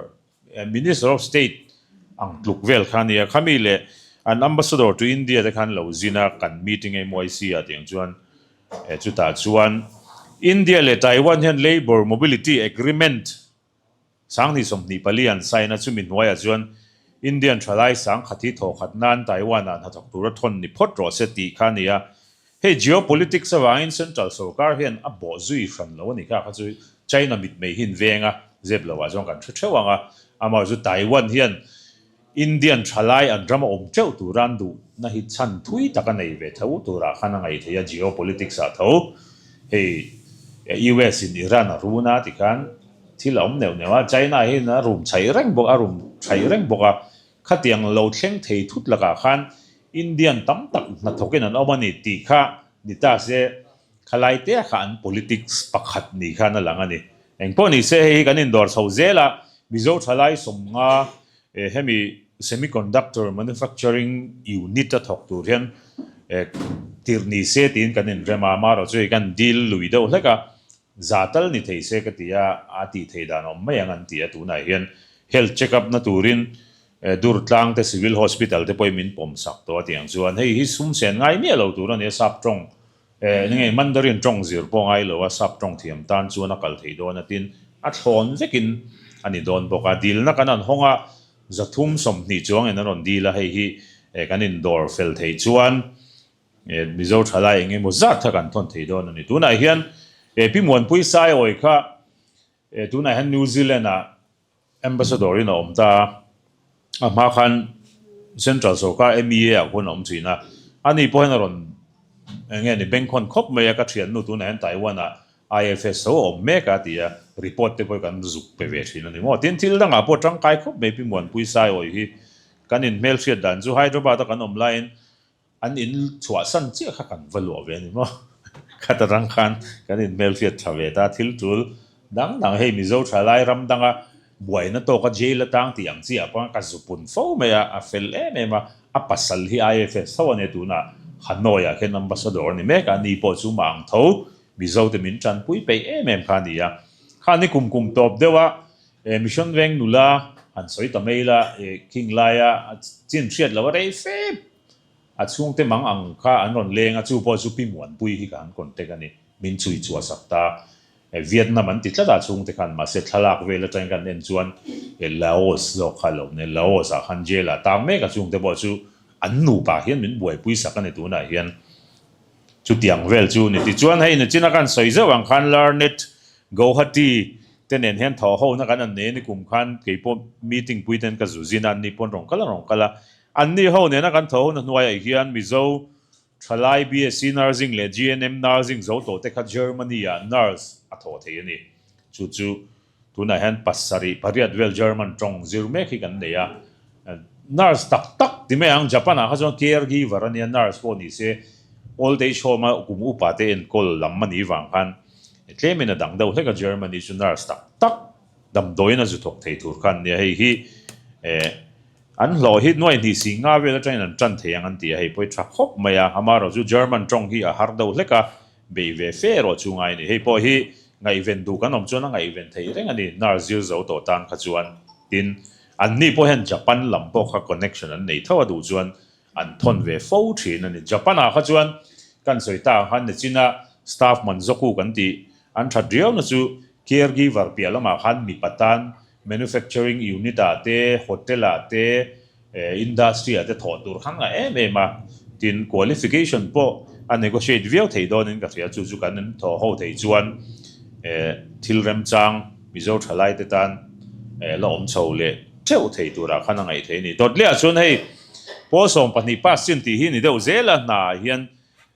Minister of State ang tluk vel kha a nia. Khami leh an Ambassador to India te khan lo zin a, kan meeting MYC ah tiang chuan chutah chuan India leh Taiwan hian Labour Mobility Agreement 2024 an sign a, chumi hnuaiah chuan Indian thalai sangkhat hi thawhkhat nan Taiwan-ah hnathawk tura thawn ni phawt rawh se tih kha a ni a. Hei geopolitics avangin central sorkar hian a bawh zui hran lo a ni kha, kha chu China mitmei hi in veng a, zep lo ah chuan kan hre theuh ang a, amaherawh chu Taiwan hian Indian thalai an ram a awm teuh tura an duh na hi chhan thui tak a nei ve tho turah khan a ngaih theih a, geopolitics ah tho hei US in Iran a run a tikhan thil a awm neuh neuh a, China hian a rum chhaih reng bawk a rum chhaih reng bawk a, khatiang lo thleng thei thut lakah khan Indian tam tak hnathawkin an awm a ni tih kha ni ta se, khalai te kha an politics pakhat ni khan a lang a ni. Engpawh ni se hei hi kan indawr chho zel a, Mizo thalai 50 hemi semiconductor manufacturing unit a thawk tur hian tirh ni se tiin kan inrem a, amaherawh chu hei kan deal lui deuh hlek a, za tal ni thei se ka ti a, a tih thei dan awm mai ang an ti a, tunah hian health check up na turin Durtlang te Civil Hospital te pawhin min pawm sak tawh a tih ang chuan hei hi sum sen ngai miah lo tur a ni a, sap tawng eh nge Mandarin tawng zir pawh ngai lo a, sap tawng thiam tan chuan a kal thei dawn a tin a thlawn vekin a ni dawn bawk a, dilna kan han hawng a, 320 chuangin an rawn dil a, hei hi kan indawr fel thei chuan Mizo thalai eng emaw zat kha kan thawn thei dawn a ni. Tunah hian Pi Muanpui Saiawi kha tunah hian New Zealand-ah Ambassador in a awm ta a, a hma khan Central sorkar MEA ah khuan a awm thin a, ani pawh hian a rawn eng nge ni bengkhawn khawp mai a, ka thiannu tunah hian Taiwan ah IFS ho a awm mek a ti a, report te pawh hi kan zuk pe ve thin a ni maw. Tin, thil dangah pawh tangkai khawp mai Pi Muanpui Saiawi hi kan inhmelhriat dan chu Hyderabad a kan awm laiin An in chhuahsan chiah kha kan va luah ve a ni maw? Khat atang khan kan inhmelhriat tha ve ta, thil tul dang dang hei Mizo thalai ram danga buaina tawka jail atang tih ang chiah pawh ka zupun fo mai a, a fel em em a, a pasal hi IFS tho a nia tunah Hanoi ah khian ambassador a ni mek a, ni pawh chu mah ang tho Mizo te min tanpui peih em em kha a ni a, kha ni kum kum tawp deuh a Mission Veng nula han sawi ta mai la, khing laia chin hriat lo a rei fep. A chhungte mang ang kha an rawn leng a, chu pawh chu Pi Muanpui hi ka han contact a ni. Min chhui chhuah sak ta. Vietnam an ti tlat a chhungte khan, mahse thlalak vel atangin kan en chuan Laos zawk kha a lo ni. Laos ah khan jail ah tang mek a chhungte pawh chu an nupa hian min buaipui sak a ni tunah hian. Chutiang vel chu ni. Tichuan hei nachina kan sawi zeuh ang khan Larnet Guwahati te nen hian thawh hona kan an nei a ni kum khan keipawh meeting pui ten ka zu zin a, anni pawn rawn kal a rawn kal a. Anni ho nena kan tho hona hnuaiah hian Mizo thalai BSc Nursing leh GNM Nursing zo tawh te kha Germany ah nurse a thawh thei a ni. Chu chu tunah hian pasarih pariat vel German tawng zir mek hi kan nei a. Nurse tak tak ti mai ang Japan ah kha chuan care giver a nia nurse pawh ni se old age home a kum upa te enkawl lam a nih vang khan tlemin a dang deuh hlek a Germany chu nurse tak tak damdawiin a zu thawk thei tur kha an nia hei hi eh An hlawh hi nuai hnih si nga vel atangin an tan thei ang an ti a, hei pawh hi tha khawp mai a, amaherawh chu German tawng hi a har deuh hlek a, bei ve fe erawh chu ngai a ni. Hei pawh hi ngaihven duh kan awm chuan a ngaihven thei reng a ni, nurse zir zo tawh tan kha chuan. Tin, anni pawh hian Japan lam pawh kha connection an nei tho a duh chuan an thawn ve fo thin a ni. Japan ah kha chuan kan sawi ta ang khan Nechina staff manzoku kan tih an that riau na chu caregiver piah lamah khan mipa tan Manufacturing unit ah te, hotel ah te, industry ah te thawh tur kha ngah em em a, tin qualification pawh a negotiate viau thei dawnin ka hria, chu chu kan in thawh ho thei chuan thil remchang Mizo thalai te tan la awm chho leh teuh thei turah khan a ngaih thei a ni. Dawt leh ah chuan hei pawl 12 pass chin tih hi ni deuh zel a, hna ah hian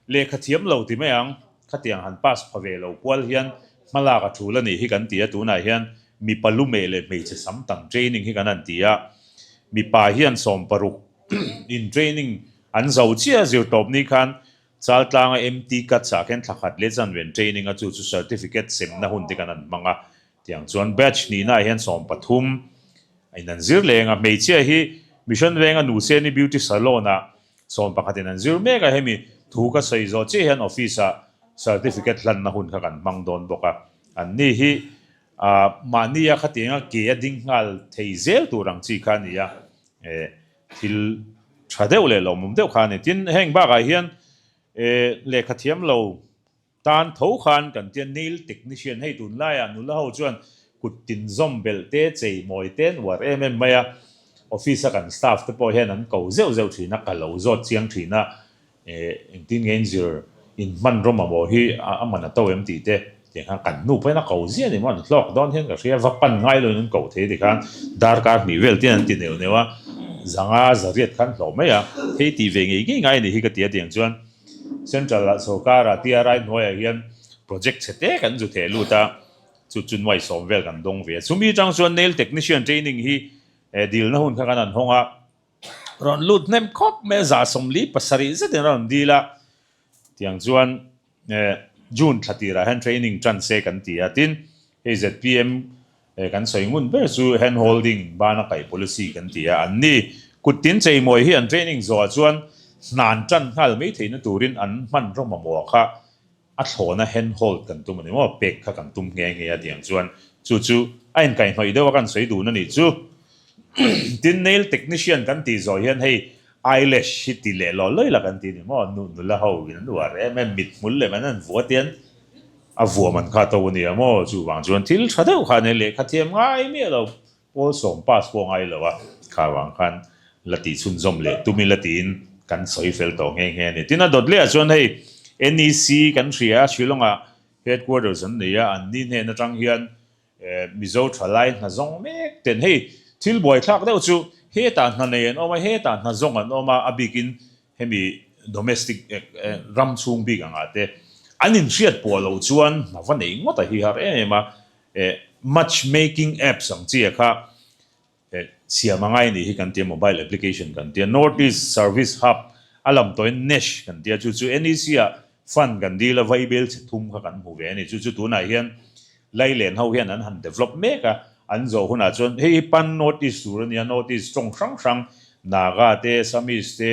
lehkha thiam lo ti mai ang, khatiang han pass pha ve lo kual hian hmalak a thul a nih hi kan ti a, tunah hian Mipa lumeh leh hmeichhe sam tam training hi kan han ti a, mipa hian 60 in training an zo chiah a zir tawp ni khan Chaltlanga MT Cuts ah khian thla khat leh chanven training a chu chu certificate semna hun te kan han hmang a, tiang chuan batch hnihna ah hian 13 in an zir leng a, hmeichhia hi Mission Venga Nuseni Beauty Salon ah 11 in an zir mek a, hemi thu ka sawi zawh chiah hian office ah certificate hlanna hun kha kan hmang dawn bawk a, an ni hi A, mahnia khatianga ke a ding nghal thei zel tur ang chi kha a ni a. Thil tha deuh leh lawmawm deuh kha a ni. Tin, heng bakah hian lehkha thiam lo tan tho khan kan tia nail technician hei tunlaiah nula ho chuan kut tin zawm belh te chei mawi te an uar em em mai a, office a kan staff te pawh hian an ko zeuh zeuh thin a, ka lo zawt chiang thin a, Engtin nge in zir in hman rawm a maw hi a man a to em tih te tiang khan kan nu pawhin a ko ziah ni maw an hlawk dawn hian ka hria va pan ngai loin an ko thei ti khan darkar hnih vel te an ti neuh neuh a zanga zariat khan hlawh mai a hei tih ve ngei ngei ngai a nih hi ka ti a tiang chuan Central ah sorkar ah TRI hnuaiah hian project chhe te kan zu theh lut a chu chu nuai sawm vel kan dawng ve a chumi atang chuan nail technician training hi dilna hun kha kan han hawng a. Rawn lut hnem khawp mai a, 147 zetin a rawn dil a, tiang chuan June thla tirah hian training tan se kan ti a, tin hei zpm kan sawi ngun ber chu hand holding bana kaih policy kan ti a, an ni kut tin cheimawi hi an training zawhah chuan hnan tan nghal mai theihna turin an hmanraw mamawh kha a thlawna hand hold kan tum a ni maw, pek kha kan tum nghe nghe a tiang chuan chu chu a inkaihhnawih deuh a kan sawi dun a nih chu. Tin nail technician kan tih zawh hian hei eyelash hi ti leh law lawi la kan ti a ni maw, nu nula ho in an uar em em, mit hmul leh an an vua te hian a vuam an kha to a nia maw, chuvang chuan thil tha deuh kha a nia lehkha thiam ngai miah lo Pawl sawm pass pawh ngai lo a, kha vang khan la tih chhunzawm leh tum ila tiin kan sawi fel tawh nghe nghe a ni. Tin a dawt leh ah chuan hei NEC kan hria a, Shillong ah headquarters an nei a, an ni hnen atang hian Mizo thalai hna zawng mek ten hei thil buaithlak deuh chu hetah hna nei an awm a, hetah hna zawng an awm a, a bikin hemi domestic ram chhung bik angah te an inhriat pawh loh chuan hna va nei ngawt a hi har em em a, Match making apps ang chi a kha siam a ngai nih hi kan tia mobile application kan tia North East Service Hub a lam tawhin NESH kan tia chu chu NEC ah fund kan dil a vaibel chhe thum kha kan hmu ve a ni chu chu tunah hian Lailen ho hian an han develop mek a an zawh hunah chuan hei hi pan North East tur a nia North East tawng hrang hrang Naga te Assamese te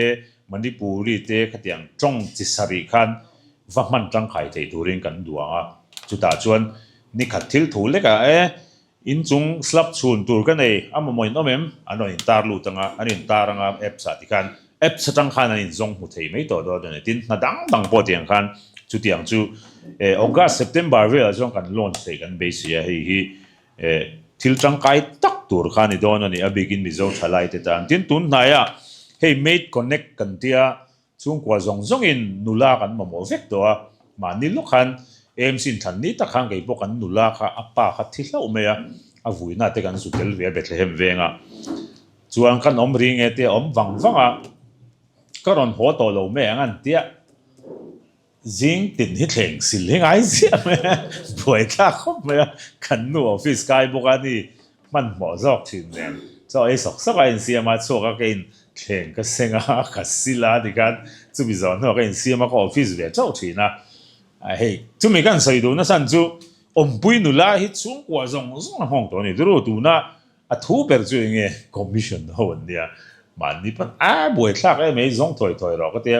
Manipuri te khatiang tawng chi sarih khan va hman tangkai thei turin kan duang a chutah chuan Ni khat thil thu lek ah e, in chung slab chhun tur ka nei, a mamawh in awm em? An rawn intar lut anga, an intar anga apps ah tikhan apps atang khan an inzawng hmu thei mai tawh dawn a ni. Tin, hna dang dang pawh tiang khan chutiang chu e August, September velah chuan kan launch theih kan beisei a, hei hi e thil tangkai tak tur kha a ni dawn a ni, a bikin Mizo thalai te tan. Tin, tun hnaiah hei Made Connect kan tia Chhungkua zawng zawngin nula kan mamawh vek tawh a, mahni lawk khan AMC inthlan ni tak khan kei pawh kan nula kha a pa kha thi hlauh mai a, a vuina te kan zu tel ve a Bethlehem venga chuan kan awm ri nge te a awm vang vang a, ka rawn haw tawh lo mai ang an tia zing tin hi thleng sil hi ngai ziah mai a, buaithlak khawp mai a, kan nu office kai bawk a ni Hmanhmawh zawk thin nen chaw ei sawk sawk a insiam a, chhuak a ka in thleng ka seng a, ka sil a tikhan chumi zawh hnuah ka insiam a, ka office ve chauh thin a. Hei chumi kan sawi duh nasan chu awmpui nula hi chhungkua zawng zawng a nghawng tawh a ni. Turu tuna a thu ber chu eng nge commission ho an nia, mahni pawn a buaithlak em mai zawng thawi thawi rawh ka tia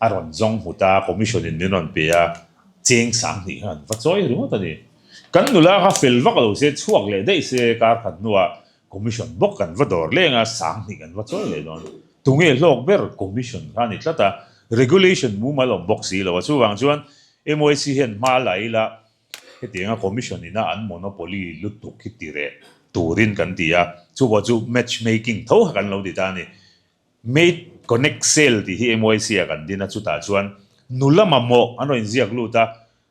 a rawn zawng hmu ta, commission in min rawn pe a, cheng sang hnih khan va chawi ringawt a ni. Kan nula kha fel vak lo se, chhuak leh daih se kar khat hnuah commission bawk kan va dawr leng a, sang hnih kan va chawi leh dawn. Tunge hlawk ber commission kha a ni tlat a, regulation mumal awm bawk si lo a, chuvang chuan MYC hian hma la ila hetianga commission ina an monopoly lutuk hi ti reh turin kan ti a, chuvang chu match making tho kha kan lo ti ta a ni. Made Connect Sale tih hi MYC ah kan din a, chutah chuan nula mamawh an rawn inziak lut a,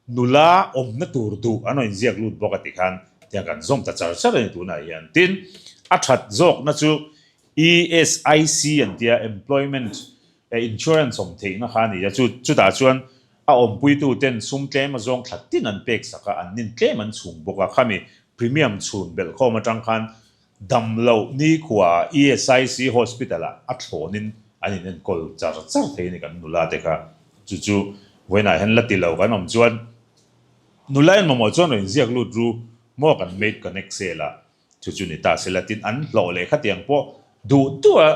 Nula awmna tur duh an rawn inziak lut bawk a ti khan tiang kan zawm ta char char a ni tunah hian. Tin, a that zawkna chu ESIC an tia Employment Insurance awm theihna kha a ni a, chu chutah chuan a awmpuitu ten sum tlem a zawng thla tin an pek sak a, an nin tlem an chhung bawk a, khami premium chhun belhkhawm atang khan Dam loh nikhua ESIC Hospital ah a thlawnin an in enkawl char char thei a ni kan nula te kha. Chu chu vawiinah hian la ti lo kan awm chuan nula in mamawh chuan rawn inziak lut ru maw kan made connect sel a chu chu ni ta sela tin an hlawh leh khatiang pawh duh duh a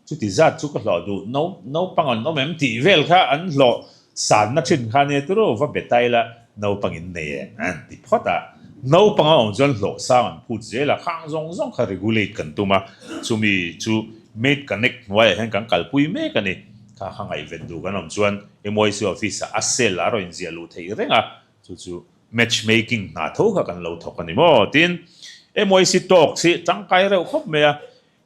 chuti zat chu ka hlawh duh no naupang an awm em tih vel kha an hlawh Sanna thin kha nia turu va be ta ila naupang in nei em an ti phawt a, naupang a awm chuan hlawh sang an phut zel a, khang zawng zawng kha regulate kan tum a, chumi chu Made Connect hnuaiah hian kan kalpui mek a ni. Kha kha ngaihven duh kan awm chuan MYC office ah a cell a rawn inziah luh theih reng a, chu chu match making hna tho kha kan lo thawk a ni maw? Tin, MYC Talks hi tangkai reuh khawp mai a,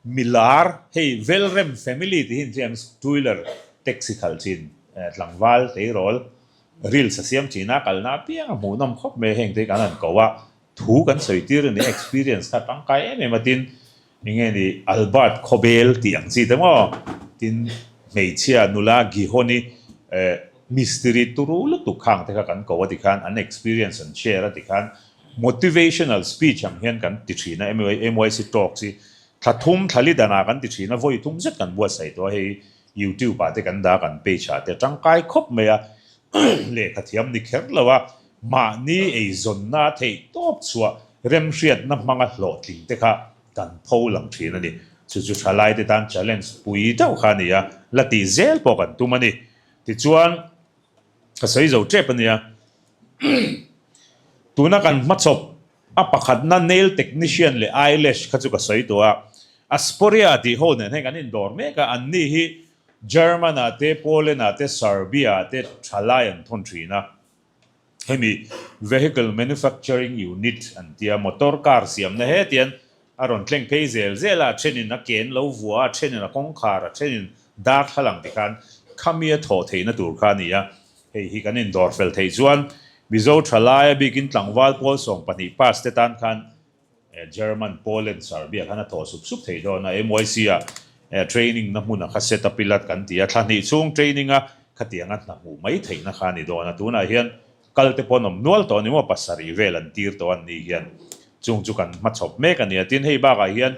milar hei Velrem family tih hi inhriat ang two wheeler taxi khalh thin tlangval tleirawl reels a siam thin a, kalna apiang a hmuhnawm khawp mai a, hengte hi kan han ko a, thu kan sawi tir a ni, experience kha tangkai em em a, tin eng nge ni Albert Khawbel tih ang chi te maw, tin hmeichhia nula Gihoni eh mistiri turu lutuk khang te kha kan ko a ti khan an experience an share a ti khan motivational speech ang hian kan ti thin a, MYC talks hi thla thum thla li danah kan ti thin a, vawi thum zet kan buatsaih tawh a, hei YouTube ah te kan dah kan page ah te tangkai khawp mai a, lehkha thiam ni kher lo a, Mahni eizawnna a theih tawp chhuah remhriatna hmanga hlawhtling te kha kan pho lang thin a ni. Chu chu thalaite tan challenge pui deuh kha a ni a, la tih zel pawh kan tum a ni. Tichuan, ka sawi zo tep a nia. Tuna kan hmachawp a pakhatna nail technician leh eyelash kha chu ka sawi tawh a. Asporia tih ho nen hian kan indawr mek a, anni hi German-ah te, Poland-ah te, Serbia-ah te thalai an thawn thin a. Hemi Vehicle Manufacturing Unit an tia motor car siamna hetian a rawn thleng phei zel zel a, a thenin a ken lo vua a, a thenin a kawngkhar, a thenin darthlalang ti khan khami a thawh theihna tur kha a ni a. Hei hi kan indawr fel theih chuan Mizo thalai a bikin tlangval pawl 12 pass te tan khan German, Poland, Serbia khan a thawh sup sup thei dawn a, MYC ah training na hmun a kha set up ila kan ti a, thla hnih chhung training a khatiang a hna hmuh mai theihna kha a ni dawn a, tunah hian kal te pawh an awm nual tawh a ni maw, pasarih vel an tir tawh an ni hian chung chu kan hmachhawp mek a ni a, tin hei bakah hian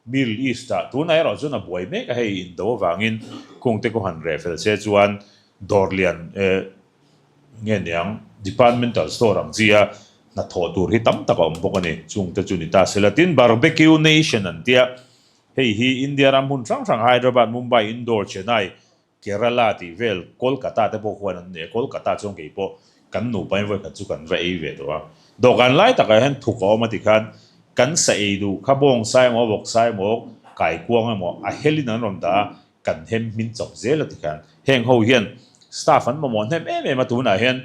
Middle East ah tunah erawh chuan a buai mek a, hei indo avangin kung te kawhan reh fel se chuan dawr lian eh nge niang departmental store ang chi a hnathawh tur hi tam tak a awm bawk a ni, chung te chu ni ta se la. Tin Barbecue Nation an tia, hei hi India ram hmun hrang hrang Hyderabad, Mumbai, Indore, Chennai, Kerala tih vel Kolkata te pawh khuan an nei a, Kolkata chuan kei pawh kan nupa in vawikhat chu kan va ei ve tawh a. Dawhkan lai takah hian thuk a awm a tikhan kan sa ei duh kha bawng sai emaw vawk sai emaw kaikuang emaw a helin an rawn dah a, kan hem hmin chawp zel a tikhan heng ho hian staff an mamawh hnem em em a, tunah hian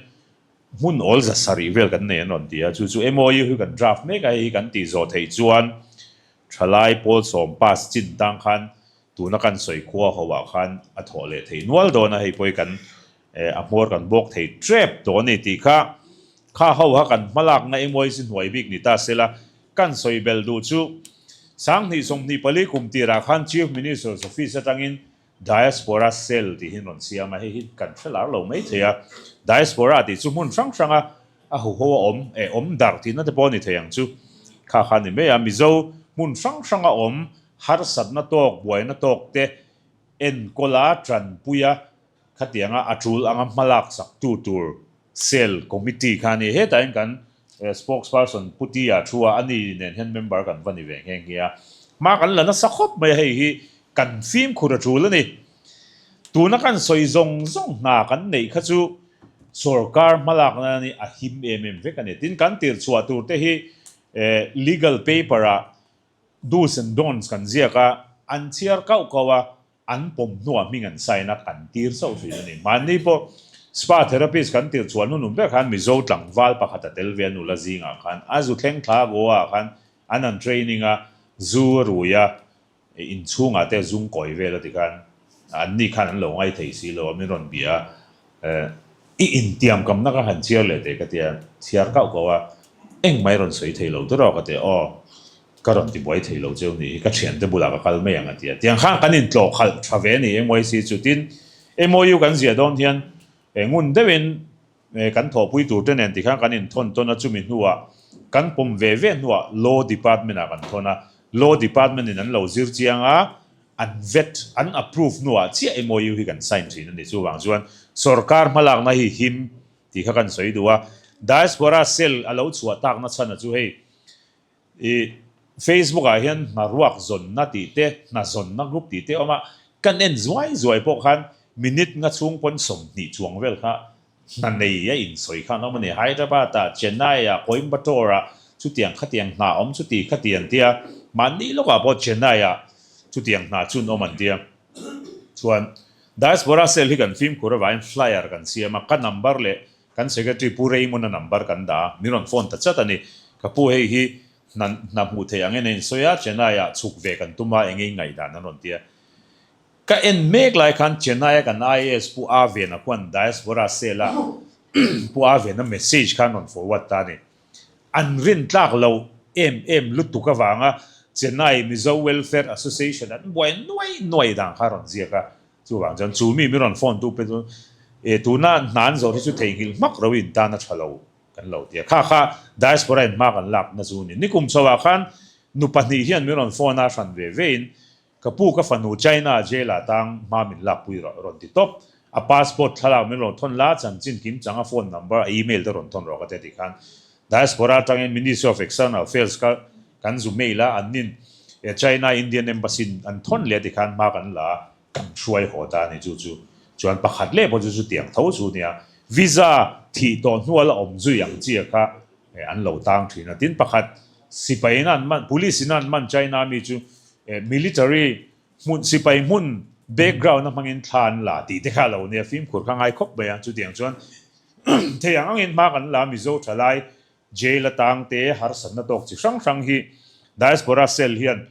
hmun awl za sarih vel kan nei an rawn ti a, chu chu MOU hi kan draft mek a, hei hi kan tih zawh theih chuan thalai pawl sawm pass chin tang khan Tuna kan sawi khua ho ah khan a thawh leh thei nual dawn a, hei pawh hi kan a hmawr kan bawk thei tep tawh a ni tih kha kha ho kha kan hmalakna MYC hnuai bik ni ta se la, kan sawi bel duh chu 2024 kum tirah khan Chief Minister's Office atangin Diaspora Cell tih hi an rawn siam a, hei hi kan hre lar lo mai thei a, Diaspora tih chu hmun hrang hranga a huho a awm eh awm darh tihna te pawh a ni thei ang chu kha kha a ni mai a, Mizo hmun hrang hranga awm Harsatna tawk, buaina tawk te enkawl a, tanpui a, khatianga a tul anga hmalak saktu tur cell committee kha a ni. Hetah hian kan spokesperson Pu Tia thu a, ani nen hian member kan va ni ve nghe nghe a. Hma kan la nasa khawp mai a, hei hi kan fimkhur a tul a ni. Tuna kan sawi zawng zawng hna kan neih kha chu sorkar hmalakna ni a him em em vek a ni. Tin, kan tirchhuah tur te hi legal paper ah Do's and don'ts kan ziak a, an chhiar kauh kauh a, an pawm hnuah hming an sign a, kan tir chauh thin a ni. Mahni pawh spa therapist kan tir chhuah hnunum ber khan Mizo tlangval pakhat a tel ve a nula zingah khan a zu thleng thla Goa ah khan an an training a, zu a rui a, inchhungah te a zung kawi vel a ti khan anni khan an lo ngai thei si lo a, min rawn bia a, I intiamkamna ka han chhiar leh teh ka tia, chhiar kauh kauh a, engmah i rawn sawi thei lo tawh ka ti a, aw ka rawn ti buai thei lo cheu ni hi, ka thiante bulah ka kal mai ang a ti a, tiang khan kan intlawh khalh tha ve a ni MYC chu, tin MOU kan ziah dawn hian ngun deuhin kan thawhpui tur te nen tikhan kan inthawn tawn a, chumi hnuah kan pawm ve ve hnuah Law Department ah kan thawn a, Law Department in an lo zir chiang a, An vet, an approve hnuah chiah MOU hi kan sign thin a ni. Chuvang chuan sorkar hmalakna hi him tih kha kan sawi duh a. Diaspora cell a lo chhuah takna chhan a chu hei i Facebook ah hian hna ruak zawnna tih te, hna zawnna group tih te a awm a. Kan en zuai zuai pawh khan minute nga chhung pawn 20 chuang vel kha Hna nei a insawi khan awm a ni. Hyderabad ah, Chennai ah, Coimbatore ah chutiang khatiang hna awm chuti khati an tia. Mahni lawkah pawh Chennai ah Chutiang hna chun awm an tia. Chuan Diaspora Cell hi kan fimkhur avangin flyer kan siam a, ka number leh kan Secretary Pu Raymond-a number kan dah a, min rawn phone ta chat a ni. Ka pu hei hi hna hna hmuh theih ang en a insawi a, Chennai-ah chhuk ve kan tum a, eng nge i ngaihdan an rawn ti a. Ka en mek lai khan Chennai-a kan IAS Pu Avena khuan Diaspora Cell-a Pu Avena message kha an rawn forward ta a ni. An rin tlak lo em em lutuk avanga Chennai Mizo Welfare Association an buai nuai nuai dan kha a rawn ziak a, chuvang chuan chu mi mi rawn phone tu pe chu e tuna hna an zawh hi chu theihnghilh hmak ro in tan a tha lo kan lo ti a, kha kha diaspora in hma kan lakna chu ni. Nikum chho ah khan nu pahnih hian min rawn phone a hran ve ve in Ka pu ka fanu China jail ah tang hma min lak pui rawh rawn ti tawp. A passport thlalak min rawn thawn la, chanchin kim chang a phone number, a email te rawn thawn rawh ka ti a tih khan Diaspora atangin Ministry of External Affairs kha kan zu mail a, an nin China Indian Embassy an thawn leh a ti khan hma kan la a, kan hruai haw ta a ni chu chu. Chuan pakhat leh pawh chu chutiang tho chu nia visa thih tawh hnual a awm zui ang chi a kha an lo tang thin a. Tin pakhat sipai in an man, police in an man China mi chu Military hmun sipai hmun background a hmangin thla an la tih te kha a lo nia, fimkhur kha ngai khawp mai a, chutiang chuan thei ang angin hma kan la Mizo thalai jail atang te harsatna tawk chi hrang hrang hi diaspora cell hian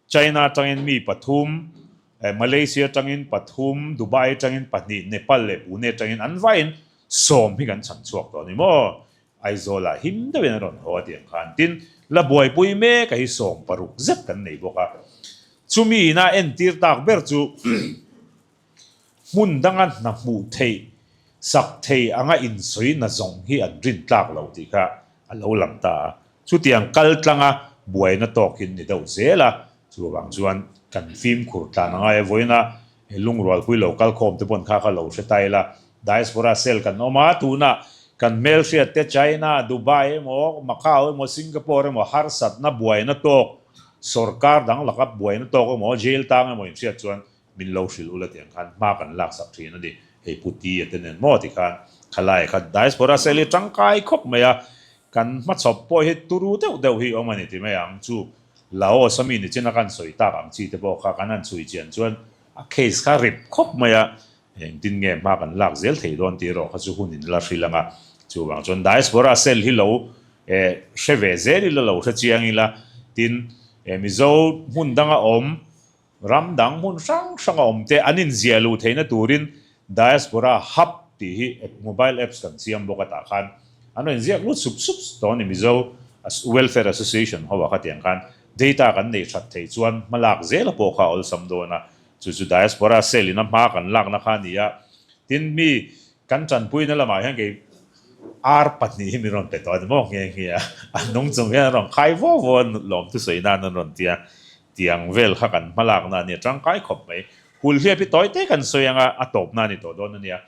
China atangin mi pathum, Malaysia atangin pathum, Dubai atangin pahnih, Nepal leh Pune atangin an vaiin sawm hi kan chhan chhuak tawh a ni maw? Aizawlah him deuhin a rawn haw a tih ang khan tin la buaipui mek a hi 16 zet kan nei bawk a. Chumi ina entir tak ber chu hmun danga hna hmuh theih sak thei anga insawi na zawng hi an rin tlak lo tih kha a lo lang ta a. Chutiang kal tlanga buaina tawkin ni deuh zel a, chuvang chuan kan fimkhur tlan a ngai a vawiin a He lungrualpui lo kal khawm te pawn kha kha lo hre ta ila, Diaspora cell kan awm a, tunah kan hmelhriat te China, Dubai emaw, Macau emaw, Singapore emaw harsatna buaina tawk, sorkar dang laka buaina tawk emaw, jail tang emaw inhriat chuan min lo hrilh ula tiang khan hma kan laksak thin a ni. Hei Pu Tia te nen maw tikhan khalai kha Diaspora cell hi tangkai khawp mai a, kan hmachhawp pawh hi turu deuh deuh hi awm a ni ti mai ang chu. Laos a mi ni chin a kan sawi tak ang chi te pawh kha kan han chhui chian chuan a case kha rip khawp mai a, engtin nge hma kan lak zel thei dawn tih erawh kha chu hun in la hrilh ang a, chuvang chuan diaspora cell hi lo eh hre ve zel ila lo hre chiang ila, tin eh Mizo hmun danga awm Ram dang hmun hrang hrang a awm te an inziah luh theihna turin Diaspora Hub tih hi mobile apps kan siam bawk a tah khan an rawn inziak lut sup sup tawh a ni. Mizo Welfare Association ho ah khatiang khan data kan neih that theih chuan hmalak zela pawh kha a awlsam dawn a, chu chu Diaspora Cell in a hma kan lakna kha a ni a. Tin mi kan tanpuina lamah hian kei ar pahnih hi min rawn pe tawh a ni maw nghe nghe a, a nung chung hian an rawn khai vo vo a lawmthu sawi nan an rawn ti a. Tiang vel kha kan hmalakna a nia, tangkai khawp mai. Hulhliap hi tawi te kan sawi anga a tawpna a ni tawh dawn a nia.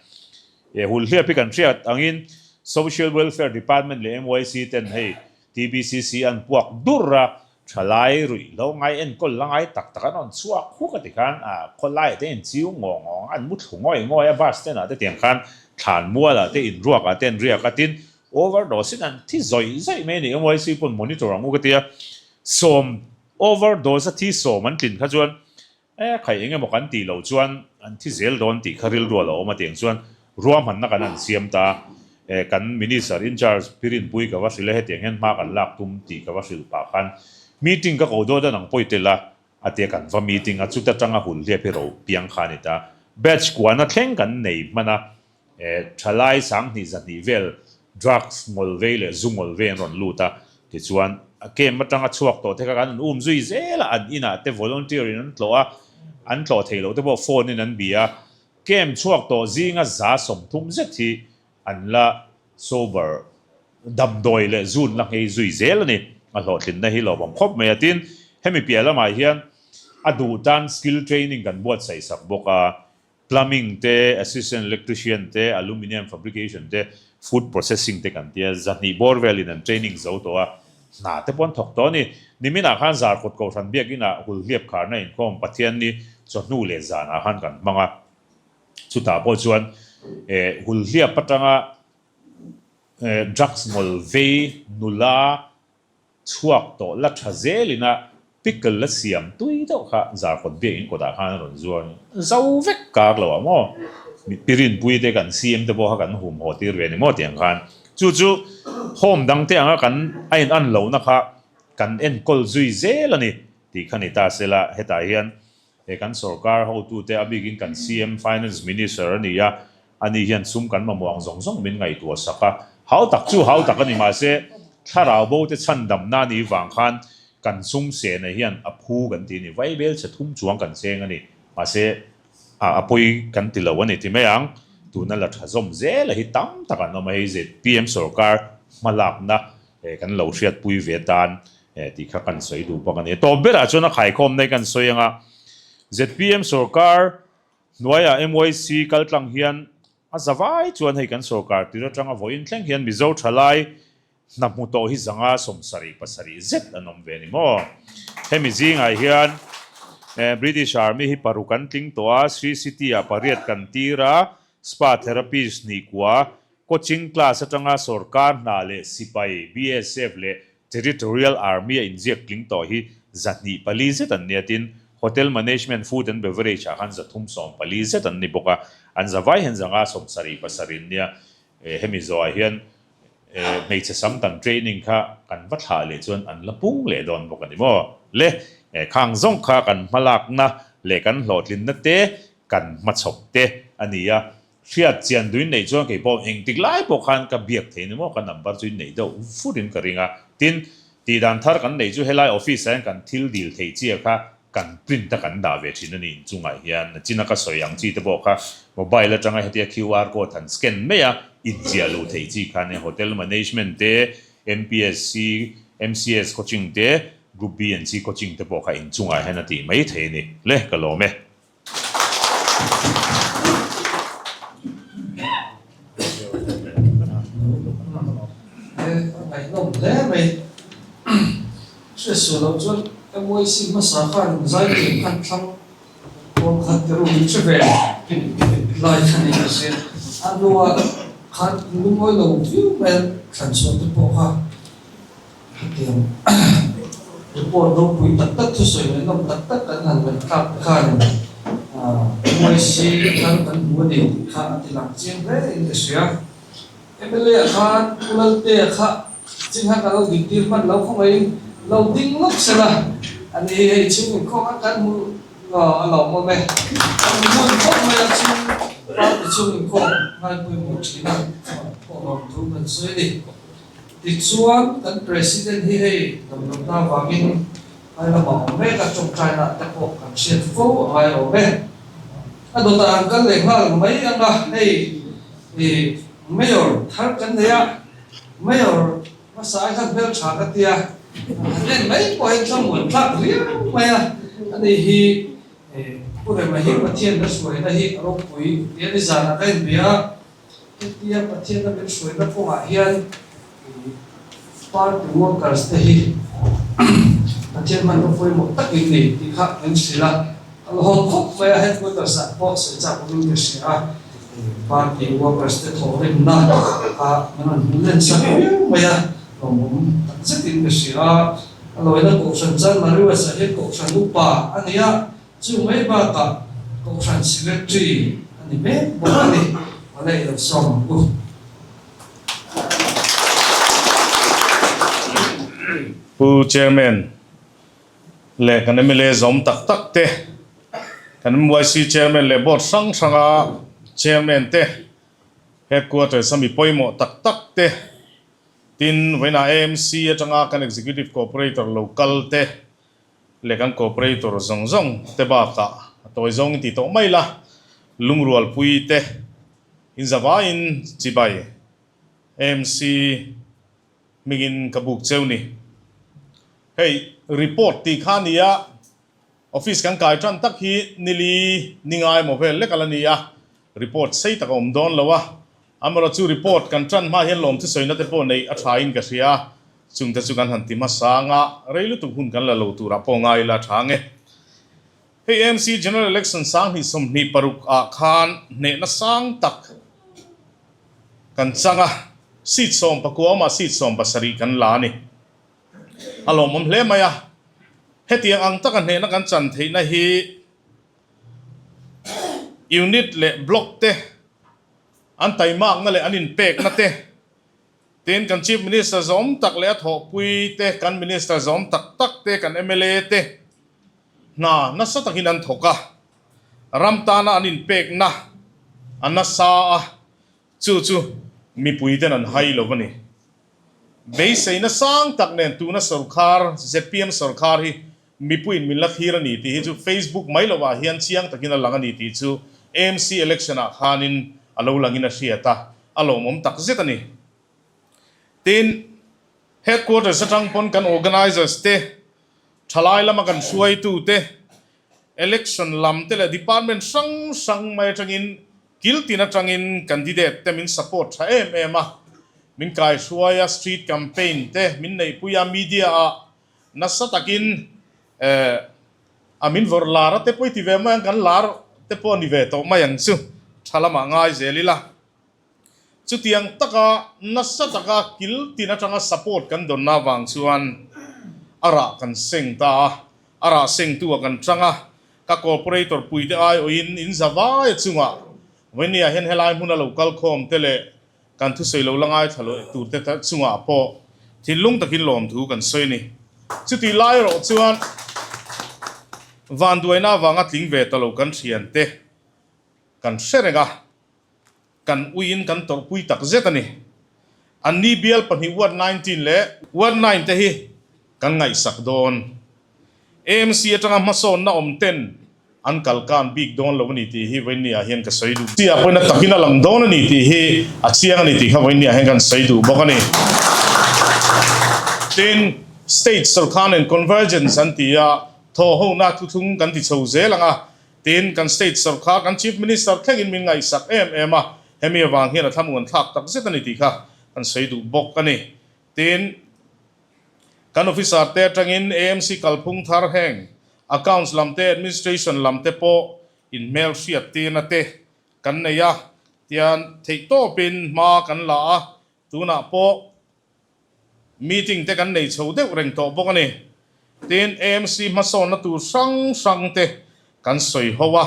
E hulhliap hi kan hriat angin Social Welfare Department leh MYC ten hei TBCC an puak dur a, thalai ruih lo ngai enkawl la ngai tak tak an rawn chhuak huk a ti khan a khawlaiah te inchiu ngawng ngawng a, an mu thlu ngawi ngawi a bus stand ah te tiang khan thlan mualah te inruak ah te an riak a, tin overdose in an thi zawih zawih mai a ni. MYC pawn monitor ang u ka ti a, sawm Overdose a thi sawm an tlin kha chuan e khai eng emaw kan tih loh chuan an thi zel dawn tih kha rilru a lo awm a tiang chuan ruahmanna kan han siam ta e kan Minister in charge Pirinpui ka va hrilh e hetiang hian hma kan lak tum tih ka va hrilh pah khan meeting ka ko dawt a nang pawi tel a a tia kan va meeting a chuta tanga hul hliap hi ro piang kha a ni ta batch kuana thleng kan nei hman a Thalai 2000 200 vel drugs ngawl vei leh zu ngawl vei an rawn lut a, tichuan a camp atanga chhuak tawh te kha kan an um zui zel a, an inah te volunteer in an tlawh a, an tlawh thei loh te pawh phone in an bia a, camp chhuak tawh zinga 130 zet hi an la sober damdawi leh zun la nghei zui zel a ni, a hlawhtlinna hi lawmawm khawp mai a, tin hemi piah lamah hian a duh tan skill training kan buatsaih sak bawk a. Plumbing te, Assistant Electrician te, Aluminium Fabrication te, Food Processing te kan tia, 200 bawr velin an training zo tawh a, hna te pawh an thawk tawh a ni. Niminah khan Zarkawt Kohhran Biakinah Hulhliap kharna inkhawm Pathianni chawhnu leh zanah khan kan hmang a, chutah pawh chuan Hulhliap atanga drugs ngawl vei nula chhuak tawh la tha zelina. Pickle la siam tui deuh kha Zarkawt biakinn kawtah khan a rawn zuar a, zo vek kar lo ah maw? Pirinpui te kan CM te pawh kha kan hum haw tir ve a ni maw tiang khan. Chu chu home dang te anga kan a in an lohna kha kan enkawl zui zel a ni tih kha ni ta se la, hetah hian he kan sorkar hotute a bikin kan CM Finance Minister a ni a, ani hian sum kan mamawh ang zawng zawng min ngaihtuah sak a, hau tak chu hau tak a ni mahse thlarau bo te chhandamna a nih vang khan kan sum sehna hian a phu kan ti a ni, vaibel chhe thum chuang kan cheng a ni, mahse a pawi kan ti lo a ni ti mai ang, tuna la tha zawm zel a hi tam tak an awm a, hei zpm sorkar hmalakna kan lo hriatpui ve tan tih kha kan sawi duh bawk a ni. Tawp berah chuan a khaikhawm daih kan sawi ang a, zpm sorkar hnuaiah MYC kal tlang hian a za vai chuan hei kan sorkar tir atanga vawiin thleng hian Mizo thalai hna hmu tawh hi zanga 77 zet an awm ve a ni maw? Hemi zingah hian British Army hi paruk an tling tawh a, Sri City ah pariat kan tir a, Spa Therapist hnih kua, Coaching class atanga sorkar hna leh sipai, BSF leh Territorial Army a inziak tling tawh hi 204 zet an nia tin, Hotel Management, Food and Beverage ah khan 314 zet an ni bawk a, an zavai hian 577 an nia. Hemi zawhah hian hmeichhe sam tan training kha kan va thlah leh chuan an la pung leh dawn bawk a ni maw? Le, khang zawng kha kan hmalakna leh kan hlawhtlinna te kan hmachhawp te a ni a, Hriat chian duin neih chuan kei pawh engtik lai pawh khan ka biak thei ni maw, ka number chu in neih deuh furin ka ring a. Tin, tihdan thar kan neih chu helai office ah hian kan thil dil theih chia kha kan print a kan dah ve thin a ni inchungah hian. China ka sawi ang chi te pawh kha mobile atanga hetia QR code han scan mai a inziah luh theih chi kha nia hotel management te, MPSC, MCS coaching te, Group B and C coaching te pawh kha inchungah hian a tih mai thei a ni. Le, ka lawm e. Ngaihnawm hle mai. Hriatsual loh chuan MYC hmasa khan zaithiam khan thlang pawl khat te ru min hre ve lai kha ni ka hria. A hnua khan lungawi lo viau mai a thlan chhuah te pawh kha Hetiang report ropui tak tak thusawi ngaihnawm tak tak kan han ngaihthlak te khanin MYC thar kan hmu a ni tih kha a ti lang chiang hle in ka hria. MLA ah khan Pu Laltea kha chingha ka lo din tir hman lo khawngaihin lo ding lawk se la, a ni hei chhung inkhawng a kan hmu a lawmawm e. Kan hmu hmun khawp mai a chhung party chhung inkhawm ngaipawimawh thin a pawh lawmthu kan sawi a ni. Tichuan, kan President hi hei damlohna avangin phai lamah awm mek a, tawngtaina te pawh kan hriat fo a ngai awm e. A dawtah an kal leh nghal mai ang a, hei i Mayor thar kan nei a, Mayor hmasa ai khan hmeltha ka tia, han en mai pawh hian thlamuan tlak riau mai a, ani hi Pu Rema hi Pathian la hruaina hi a ropui tia nizanah ka inbia a. Hetia Pathianna min hruaina kawngah hian party workers te hi Pathian hmanraw pawimawh tak in ni tih kha min hrilh a, a la hawn khawp mai a, headquarters ah pawh sawi chak awmin ka hria a, party workers te thawhrimna kha min rawn hmu len sak viau mai a, lawmawm tak zetin ka hria a, a lawina Kohhran Chan Mariwas ah hian Kohhran upa a ni a, Chu mai bakah Kohhran Secretary a ni mek bawk a ni. Awle i lo sawm ang u. Pu Chairman leh kan mla zawm tak tak te, kan MYC Chairman leh Board hrang hranga Chairman te, Headquarters a mi pawimawh tak tak te, tin vawiinah AMC atanga kan Executive Cooperator lo kal te, leh kan cooperator zawng zawng te bakah a tawi zawng in ti tawh mai la, lungrualpui te in zavaiin chibai AMC hmingin ka buk cheu ni. Hei report tih kha a ni a, office kan kai tan tak hi nili ni ngai maw vel lek a la ni a, report sei tak a awm dawn lo a, Amaherawhchu chu report kan tan hma hian lawm thusawina te pawh neih a tha in ka hria a, chungte chu kan han ti hmasa anga rei lutuk hun kan la lo turah pawh ngai ila a tha ange. Hei AMC General Election 2026 ah khan hnehna sang tak kan chang a, seat 19 awmah seat 17 kan la a ni. A lawmawm hle mai a. Hetiang ang taka hnehna kan chan theihna hi Unit leh Block te an taimakna leh an inpekna te, tin kan Chief Minister zawm tak leh a thawhpui te, kan Minister zawm tak tak te, kan mla te hna nasa takin an thawk a, ram tana an inpekna a nasa a, chu chu mipui ten an hai lo a ni. Beiseina sang tak nen tuna sorkar, zpm sorkar hi mipuiin min la thlir a ni tih hi chu Facebook mai lovah hian chiang takin a lang a ni tih chu AMC election ah khanin a lo langin a hriat a, a lawmawm tak zet a ni. Tin, headquarters atang pawn kan organizers te, thalai lama kan hruaitu te, election lam te leh department hrang hrang mai atangin Kil tin atangin candidate te min support tha em em a, min kaihruai a, street campaign te min neihpui a, media ah nasa takin eh a min vawrh lar a te pawh i ti ve mai ang, kan lar te pawh a ni ve tawh mai ang chu, tha lamah ngai zel ila. Chutiang taka nasa taka kil tin atanga support kan dawnna avang chuan a rah kan seng ta a, a rah sengtu ah kan tang a, Ka corporator puite aiawhin in za vai a chungah Vawini ah hian helai hmuna lo kal khawm te leh kan thusawi lo la ngaithla lo tur te chungah pawh thinlung takin lawmthu kan sawi a ni. Chutih lai erawh chuan vanduaina avanga tling ve ta lo kan thiante kan hre reng a, kan uiin kan tawrhpui tak zet a ni. Anni bial pahnih Ward 19 leh Ward 9 te hi kan ngaihsak dawn. AMC atanga hmasawnna awm ten an kal kan bik dawn lo a ni tih hi Vawinia hian ka sawi duh. Tia pawhin a takin a lang dawn a ni tih hi a chiang a ni tih kha Vawinia hian kan sawi duh bawk a ni. Tin, State sorkar nen convergence an ti a, thawhhona thuthlung kan ti chho zel ang a, tin kan State sorkar kan Chief Minister thlengin min ngaihsak em em a, hemi avang hian a thlamuan thlak tak zet a ni tih kha kan sawi duh bawk a ni. Tin, kan officer te atangin AMC kalphung thar heng accounts lam te, administration lam te pawh inhmel hriat tirna te kan nei a, tian theihtawpin hma kan la a, tunah pawh meeting te kan nei chho deuh reng tawh bawk a ni. Tin, AMC hmasawnna tur hrang hrang te kan sawi ho a,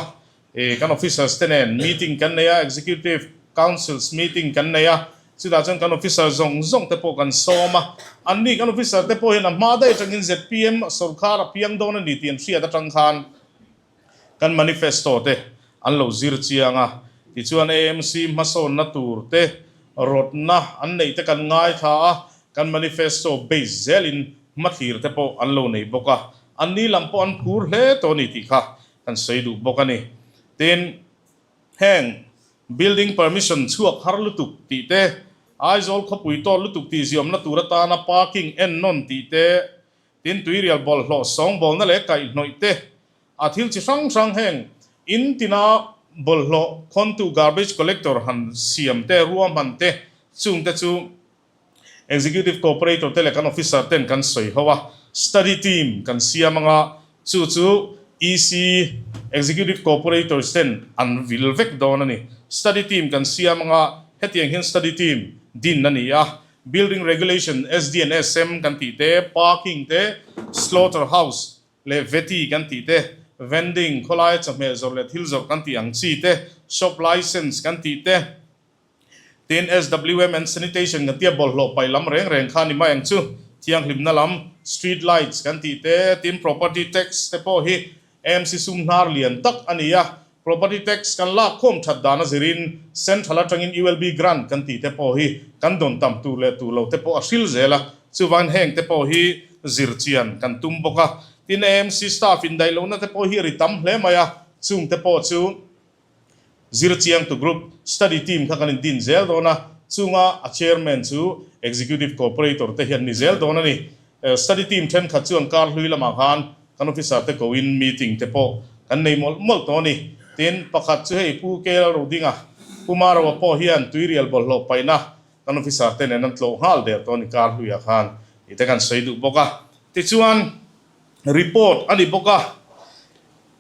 kan officers te nen meeting kan nei a, Executive Councils meeting kan nei a, chutah chuan kan officer zawng zawng te pawh kan sawm a, anni kan officer te pawh hian a hma daih atangin zpm sorkar a piang dawn a ni tih an hriat atang khan kan manifesto te an lo zir chiang a, tichuan AMC hmasawnna tur te rawtna an neih te kan ngaithla a, kan manifesto base zelin hmathlir te pawh an lo nei bawk a, anni lam pawh an phur hle tawh a ni tih kha kan sawi duh bawk a ni. Tin, heng building permission chhuak har lutuk tih te, Aizawl khawpui tawt lutuk tih ziawmna tur atana parking en nawn tih te, tin tuirial bawlhhlawh sawngbawlna leh kaihhnawih te, a thil chi hrang hrang heng in tina bawlhhlawh khawntu garbage collector han siam te, ruahman te, chung te chu Executive Cooperator te leh kan officer ten kan sawi ho a, study team kan siam anga chu chu EC Executive Cooperators ten an vil vek dawn a ni. Study team kan siam anga hetiang hian study team din a ni a, Building Regulation, SD and SM kan tih te, Parking te, Slaughter House leh Veti kan tih te, Vending, khawlaia chawhmeh zawrh leh thil zawrh kan tih ang chi te, Shop License kan tih te, Tin, SWM and Sanitation kan tia bawlhhlawh paih lam reng reng kha ni mai ang chu. Thianghlimna lam, street lights kan tih te, tin property tax te pawh hi AMC sum hnar lian tak a ni a. Property tax kan lak khawm that dan a zirin Central atangin ULB grant kan tih te pawh hi kan dawn tam tur leh tur lo te pawh a hril zel a. Chuvangin heng te pawh hi zir chian kan tum bawk a. Tin, AMC staff indaih lohna te pawh hi a ri tam hle mai a, chung te pawh chu Zirchiang tu group study team kha kan indin zel dawn a, chunga a chairman chu executive cooperator te hian ni zel dawn a ni. Study team thenkhat chuan kar hlui lamah khan kan officer te koin meeting te pawh kan nei mawlh mawlh tawh a ni. Tin, pakhat chu hei Pu K Lalrodinga, Pu Maroa pawh hian tuirial bawlhhlawh paihna kan officer te nen an tlawh nghal der tawh a ni kar hluiah khan tih te kan sawi duh bawk a. Tichuan report a ni bawk a.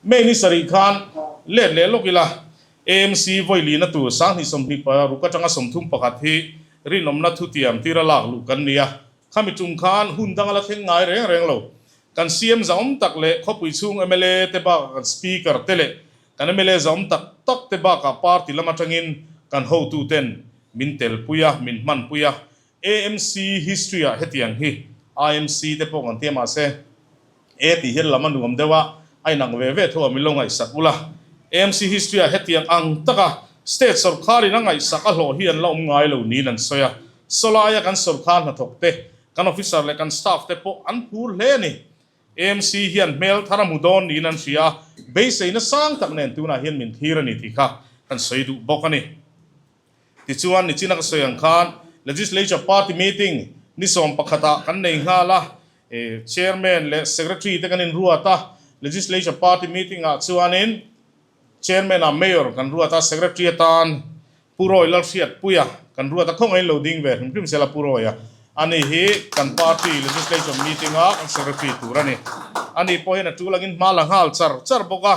May ni sarih khan let leh lawk ila, AMC vawilina tur 2026 atanga 31 hi rinawmna thutiam tira lak luh kan ni a. Khami tum khan hun dang a la thleng ngai reng reng lo. Kan CM zahawm tak leh khawpui chhung mla te bakah kan Speaker te leh kan mla zahawm tak tak te bakah party lam atangin kan hotu ten min telpui a, min hmanpui a. AMC history ah hetiang hi IMC te pawh kan tia mahse A tih hian lam a nuam deuh a, a inang ve ve tho a min lo ngaihsak ula. AMC history ah hetiang ang taka state sorkharin a ngaihsak a hlawh hi an la awm ngai lo niin an sawi a. Sawlaia kan sorkhar hnathawk te, kan officer leh kan staff te pawh an phur hle a ni. AMC hian hmel thar a hmu dawn niin an hria a, beiseina sang tak nen tunah hian min thlir a ni tih kha kan sawi duh bawk a ni. Tichuan, nichina ka sawi ang khan Legislature Party meeting ni 11 ah kan nei nghal a, Chairman leh Secretary te kan inruat a, Legislature Party meeting ah chuanin Chairman ah Mayor kan ruat a, Secretary atan Pu Roy Lalhriatpuia kan ruat a, khawngaih lo ding ve hrim hrim sela Pu Roy-a ani hi kan Party Legislature meeting a kan Secretary tur a ni. Ani pawh hian a tul angin hma la nghal char char bawk a.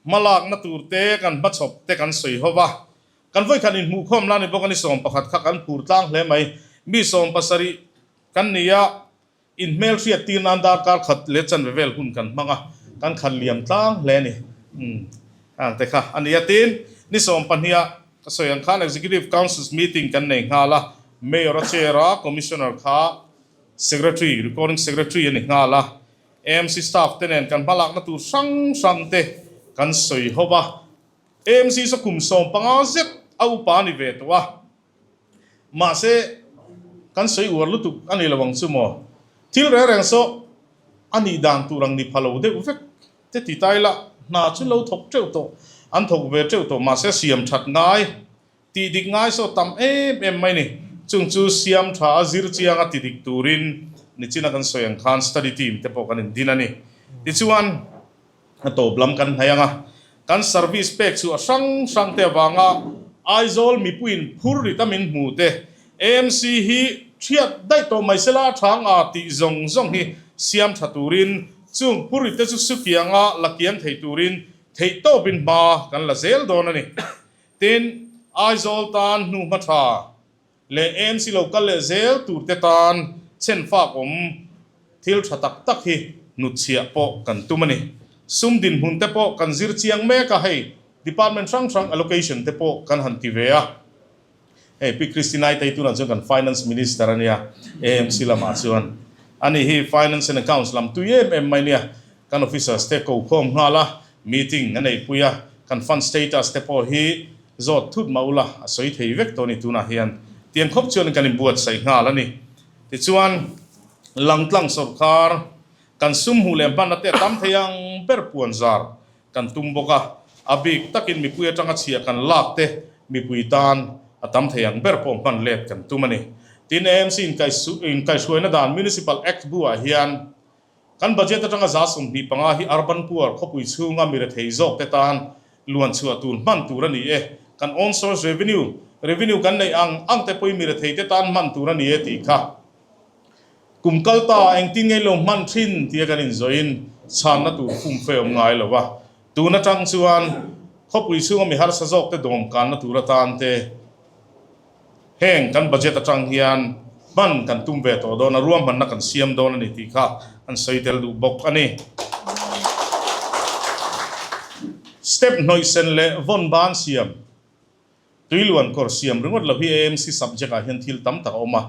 Hmalakna tur te kan hmachhawp te kan sawi ho va, kan vawikhat inhmuhkhawm la ni bawk a ni 11 kha kan phur tlang hle mai. Mi 70 kan ni a, inhmel hriat tir nan darkar khat leh chanve vel hun kan hmang a, kan khat liam tlang hle a ni. Umm ang te kha a ni a. Tin, ni 12 ah ka sawi ang khan Executive Council's meeting kan nei nghal a, Mayor a chair a, Commissioner kha Secretary, Recording Secretary a ni nghal a. AMC staff te nen kan hmalakna tur hrang hrang te kan sawi ho va. AMC chu kum 15 zet a upa a ni ve tawh a, mahse kan sawi uar lutuk a ni lo ang chu maw. Thil reng reng saw a nih dan tur ang ni pha lo deuh vek te ti ta ila, hna chu lo thawk teuh tawh, an thawk ve teuh tawh, mahse siam that ngai Tih dik ngai saw tam em em mai ni. Chung chu siam tha a zir chiang a ti dik turin nichina kan sawi ang khan study team te pawh kan indin a ni. Tichuan, a tawp lam kan hnaih ang a, kan service pek chu a hrang hrang te avanga Aizawl mipuiin phur rit a min hmu te, AMC hi thiat daih tawh mai sela a tha nga tih zawng zawng hi siam tha turin chung phur rit te chu sukianga la kiang thei turin theihtawpin hma kan la zel dawn a ni. Tin, Aizawl tan hnuhma tha leh AMC lo kal leh zel tur te tan chhenfak awm thil tha tak tak hi hnutchhiah pawh kan tum a ni. Sum dinhmun te pawh kan zir chiang mek a, hei department hrang hrang allocation te pawh kan han ti ve a. Hei Pi Christinai tei tunah chuan kan Finance Minister a nia, AMC lamah chuan ani hi Finance and Accounts lam tui em em mai nia. Kan officers te ko khawm nghal a, meeting a neihpui a, kan fund status te pawh hi zawt thut mah ula a sawi thei vek tawh a ni tunah hian. Tiang khawp chuan kan inbuatsaih nghal a ni. Tichuan, langtlang sawrkar kan sum hmuh leh hmanna te a tam thei ang ber puan zar kan tum bawk a, a bik takin mipui atanga chhia kan lak te mipui tan a tam thei ang ber pawh hman let kan tum a ni. Tin, AMC inkaihhruaina dan Municipal Act bu-ah hian Kan budget atanga 25% hi urban poor khawpui chhunga mi rethei zawk te tan luan chhuah tur hman tur a ni e. Kan own source revenue, revenue kan neih ang ang te pawhin mi rethei te tan hman tur a ni e tih kha kum kal ta engtin ngei lo hman thin tia kan inzawhin chhanna tur fumfe awm ngai lo a. Tun atang chuan khawpui chhunga mi harsa zawk te dawmkanna tur atan te, Heng kan budget atang hian hman kan tum ve tawh dawn a, ruahmanna kan siam dawn a ni tih kha an sawi tel duh bawk a ni. Step hnawih sen leh vawn ban siam, tui luan kawr siam ringawt lo hi AMC subject ah hian thil tam tak a awm a,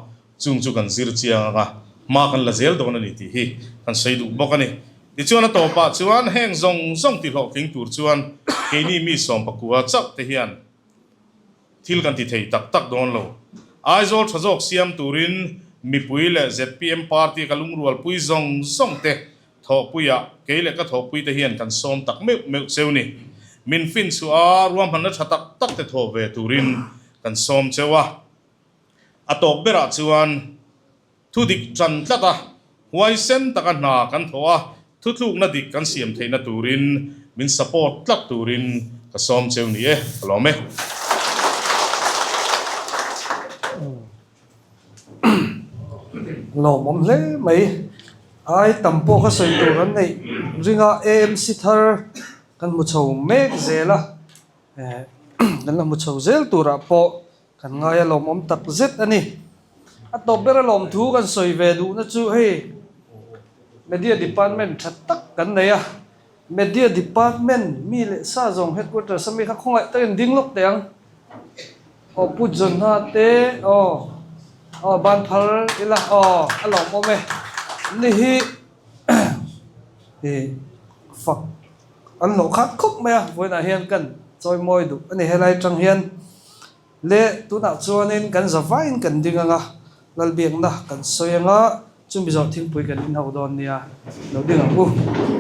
chung chu kan zir chiang ang a, hma kan la zel dawn a ni tih hi kan sawi duh bawk a ni. Tichuan a tawpah chuan heng zawng zawng tihlawhtling tur chuan keini mi 19 chauh te hian, Thil kan ti thei tak tak dawn lo. Aizawl tha zawk siam turin mipui leh zpm party ka lungrualpui zawng zawng te thawhpuiah kei leh ka thawhpuite hian kan sawm tak meuh meuh cheu ni. Min fin chhuah a ruahmanna tha tak tak te thawh ve turin kan sawm cheu a. A tawp berah chuan Thu dik ṭan tlat a, huaisen taka hna kan thawh a, thutlukna dik kan siam theihna turin min support tlat turin ka sawm cheu ni e, ka lawm e. Lawmawm hle mai. Ai tam pawh ka sawi tur an neih ring a, AMC thar kan hmu chho mek zel a, kan la hmu chho zel turah pawh Kan ngai a lawmawm tak zet a ni. A tawp ber a lawmthu kan sawi ve duhna chu hei Media Department tha tak kan nei a, Media Department mi leh sa zawng Headquarters a mi kha khawngaih takin ding lawk teh ang. Aw Pu Jonah te aw aw ban phar ila aw a lawmawm e. Ni hi i fak an hlawh khat khawp mai a, vawiinah hian kan chawimawi duh a ni helai atang hian. Le tunah chuanin kan za vaiin kan ding anga, Lalbiakna kan sawi anga, chumi zawh thingpui kan inho dawn nia, lo ding ang u.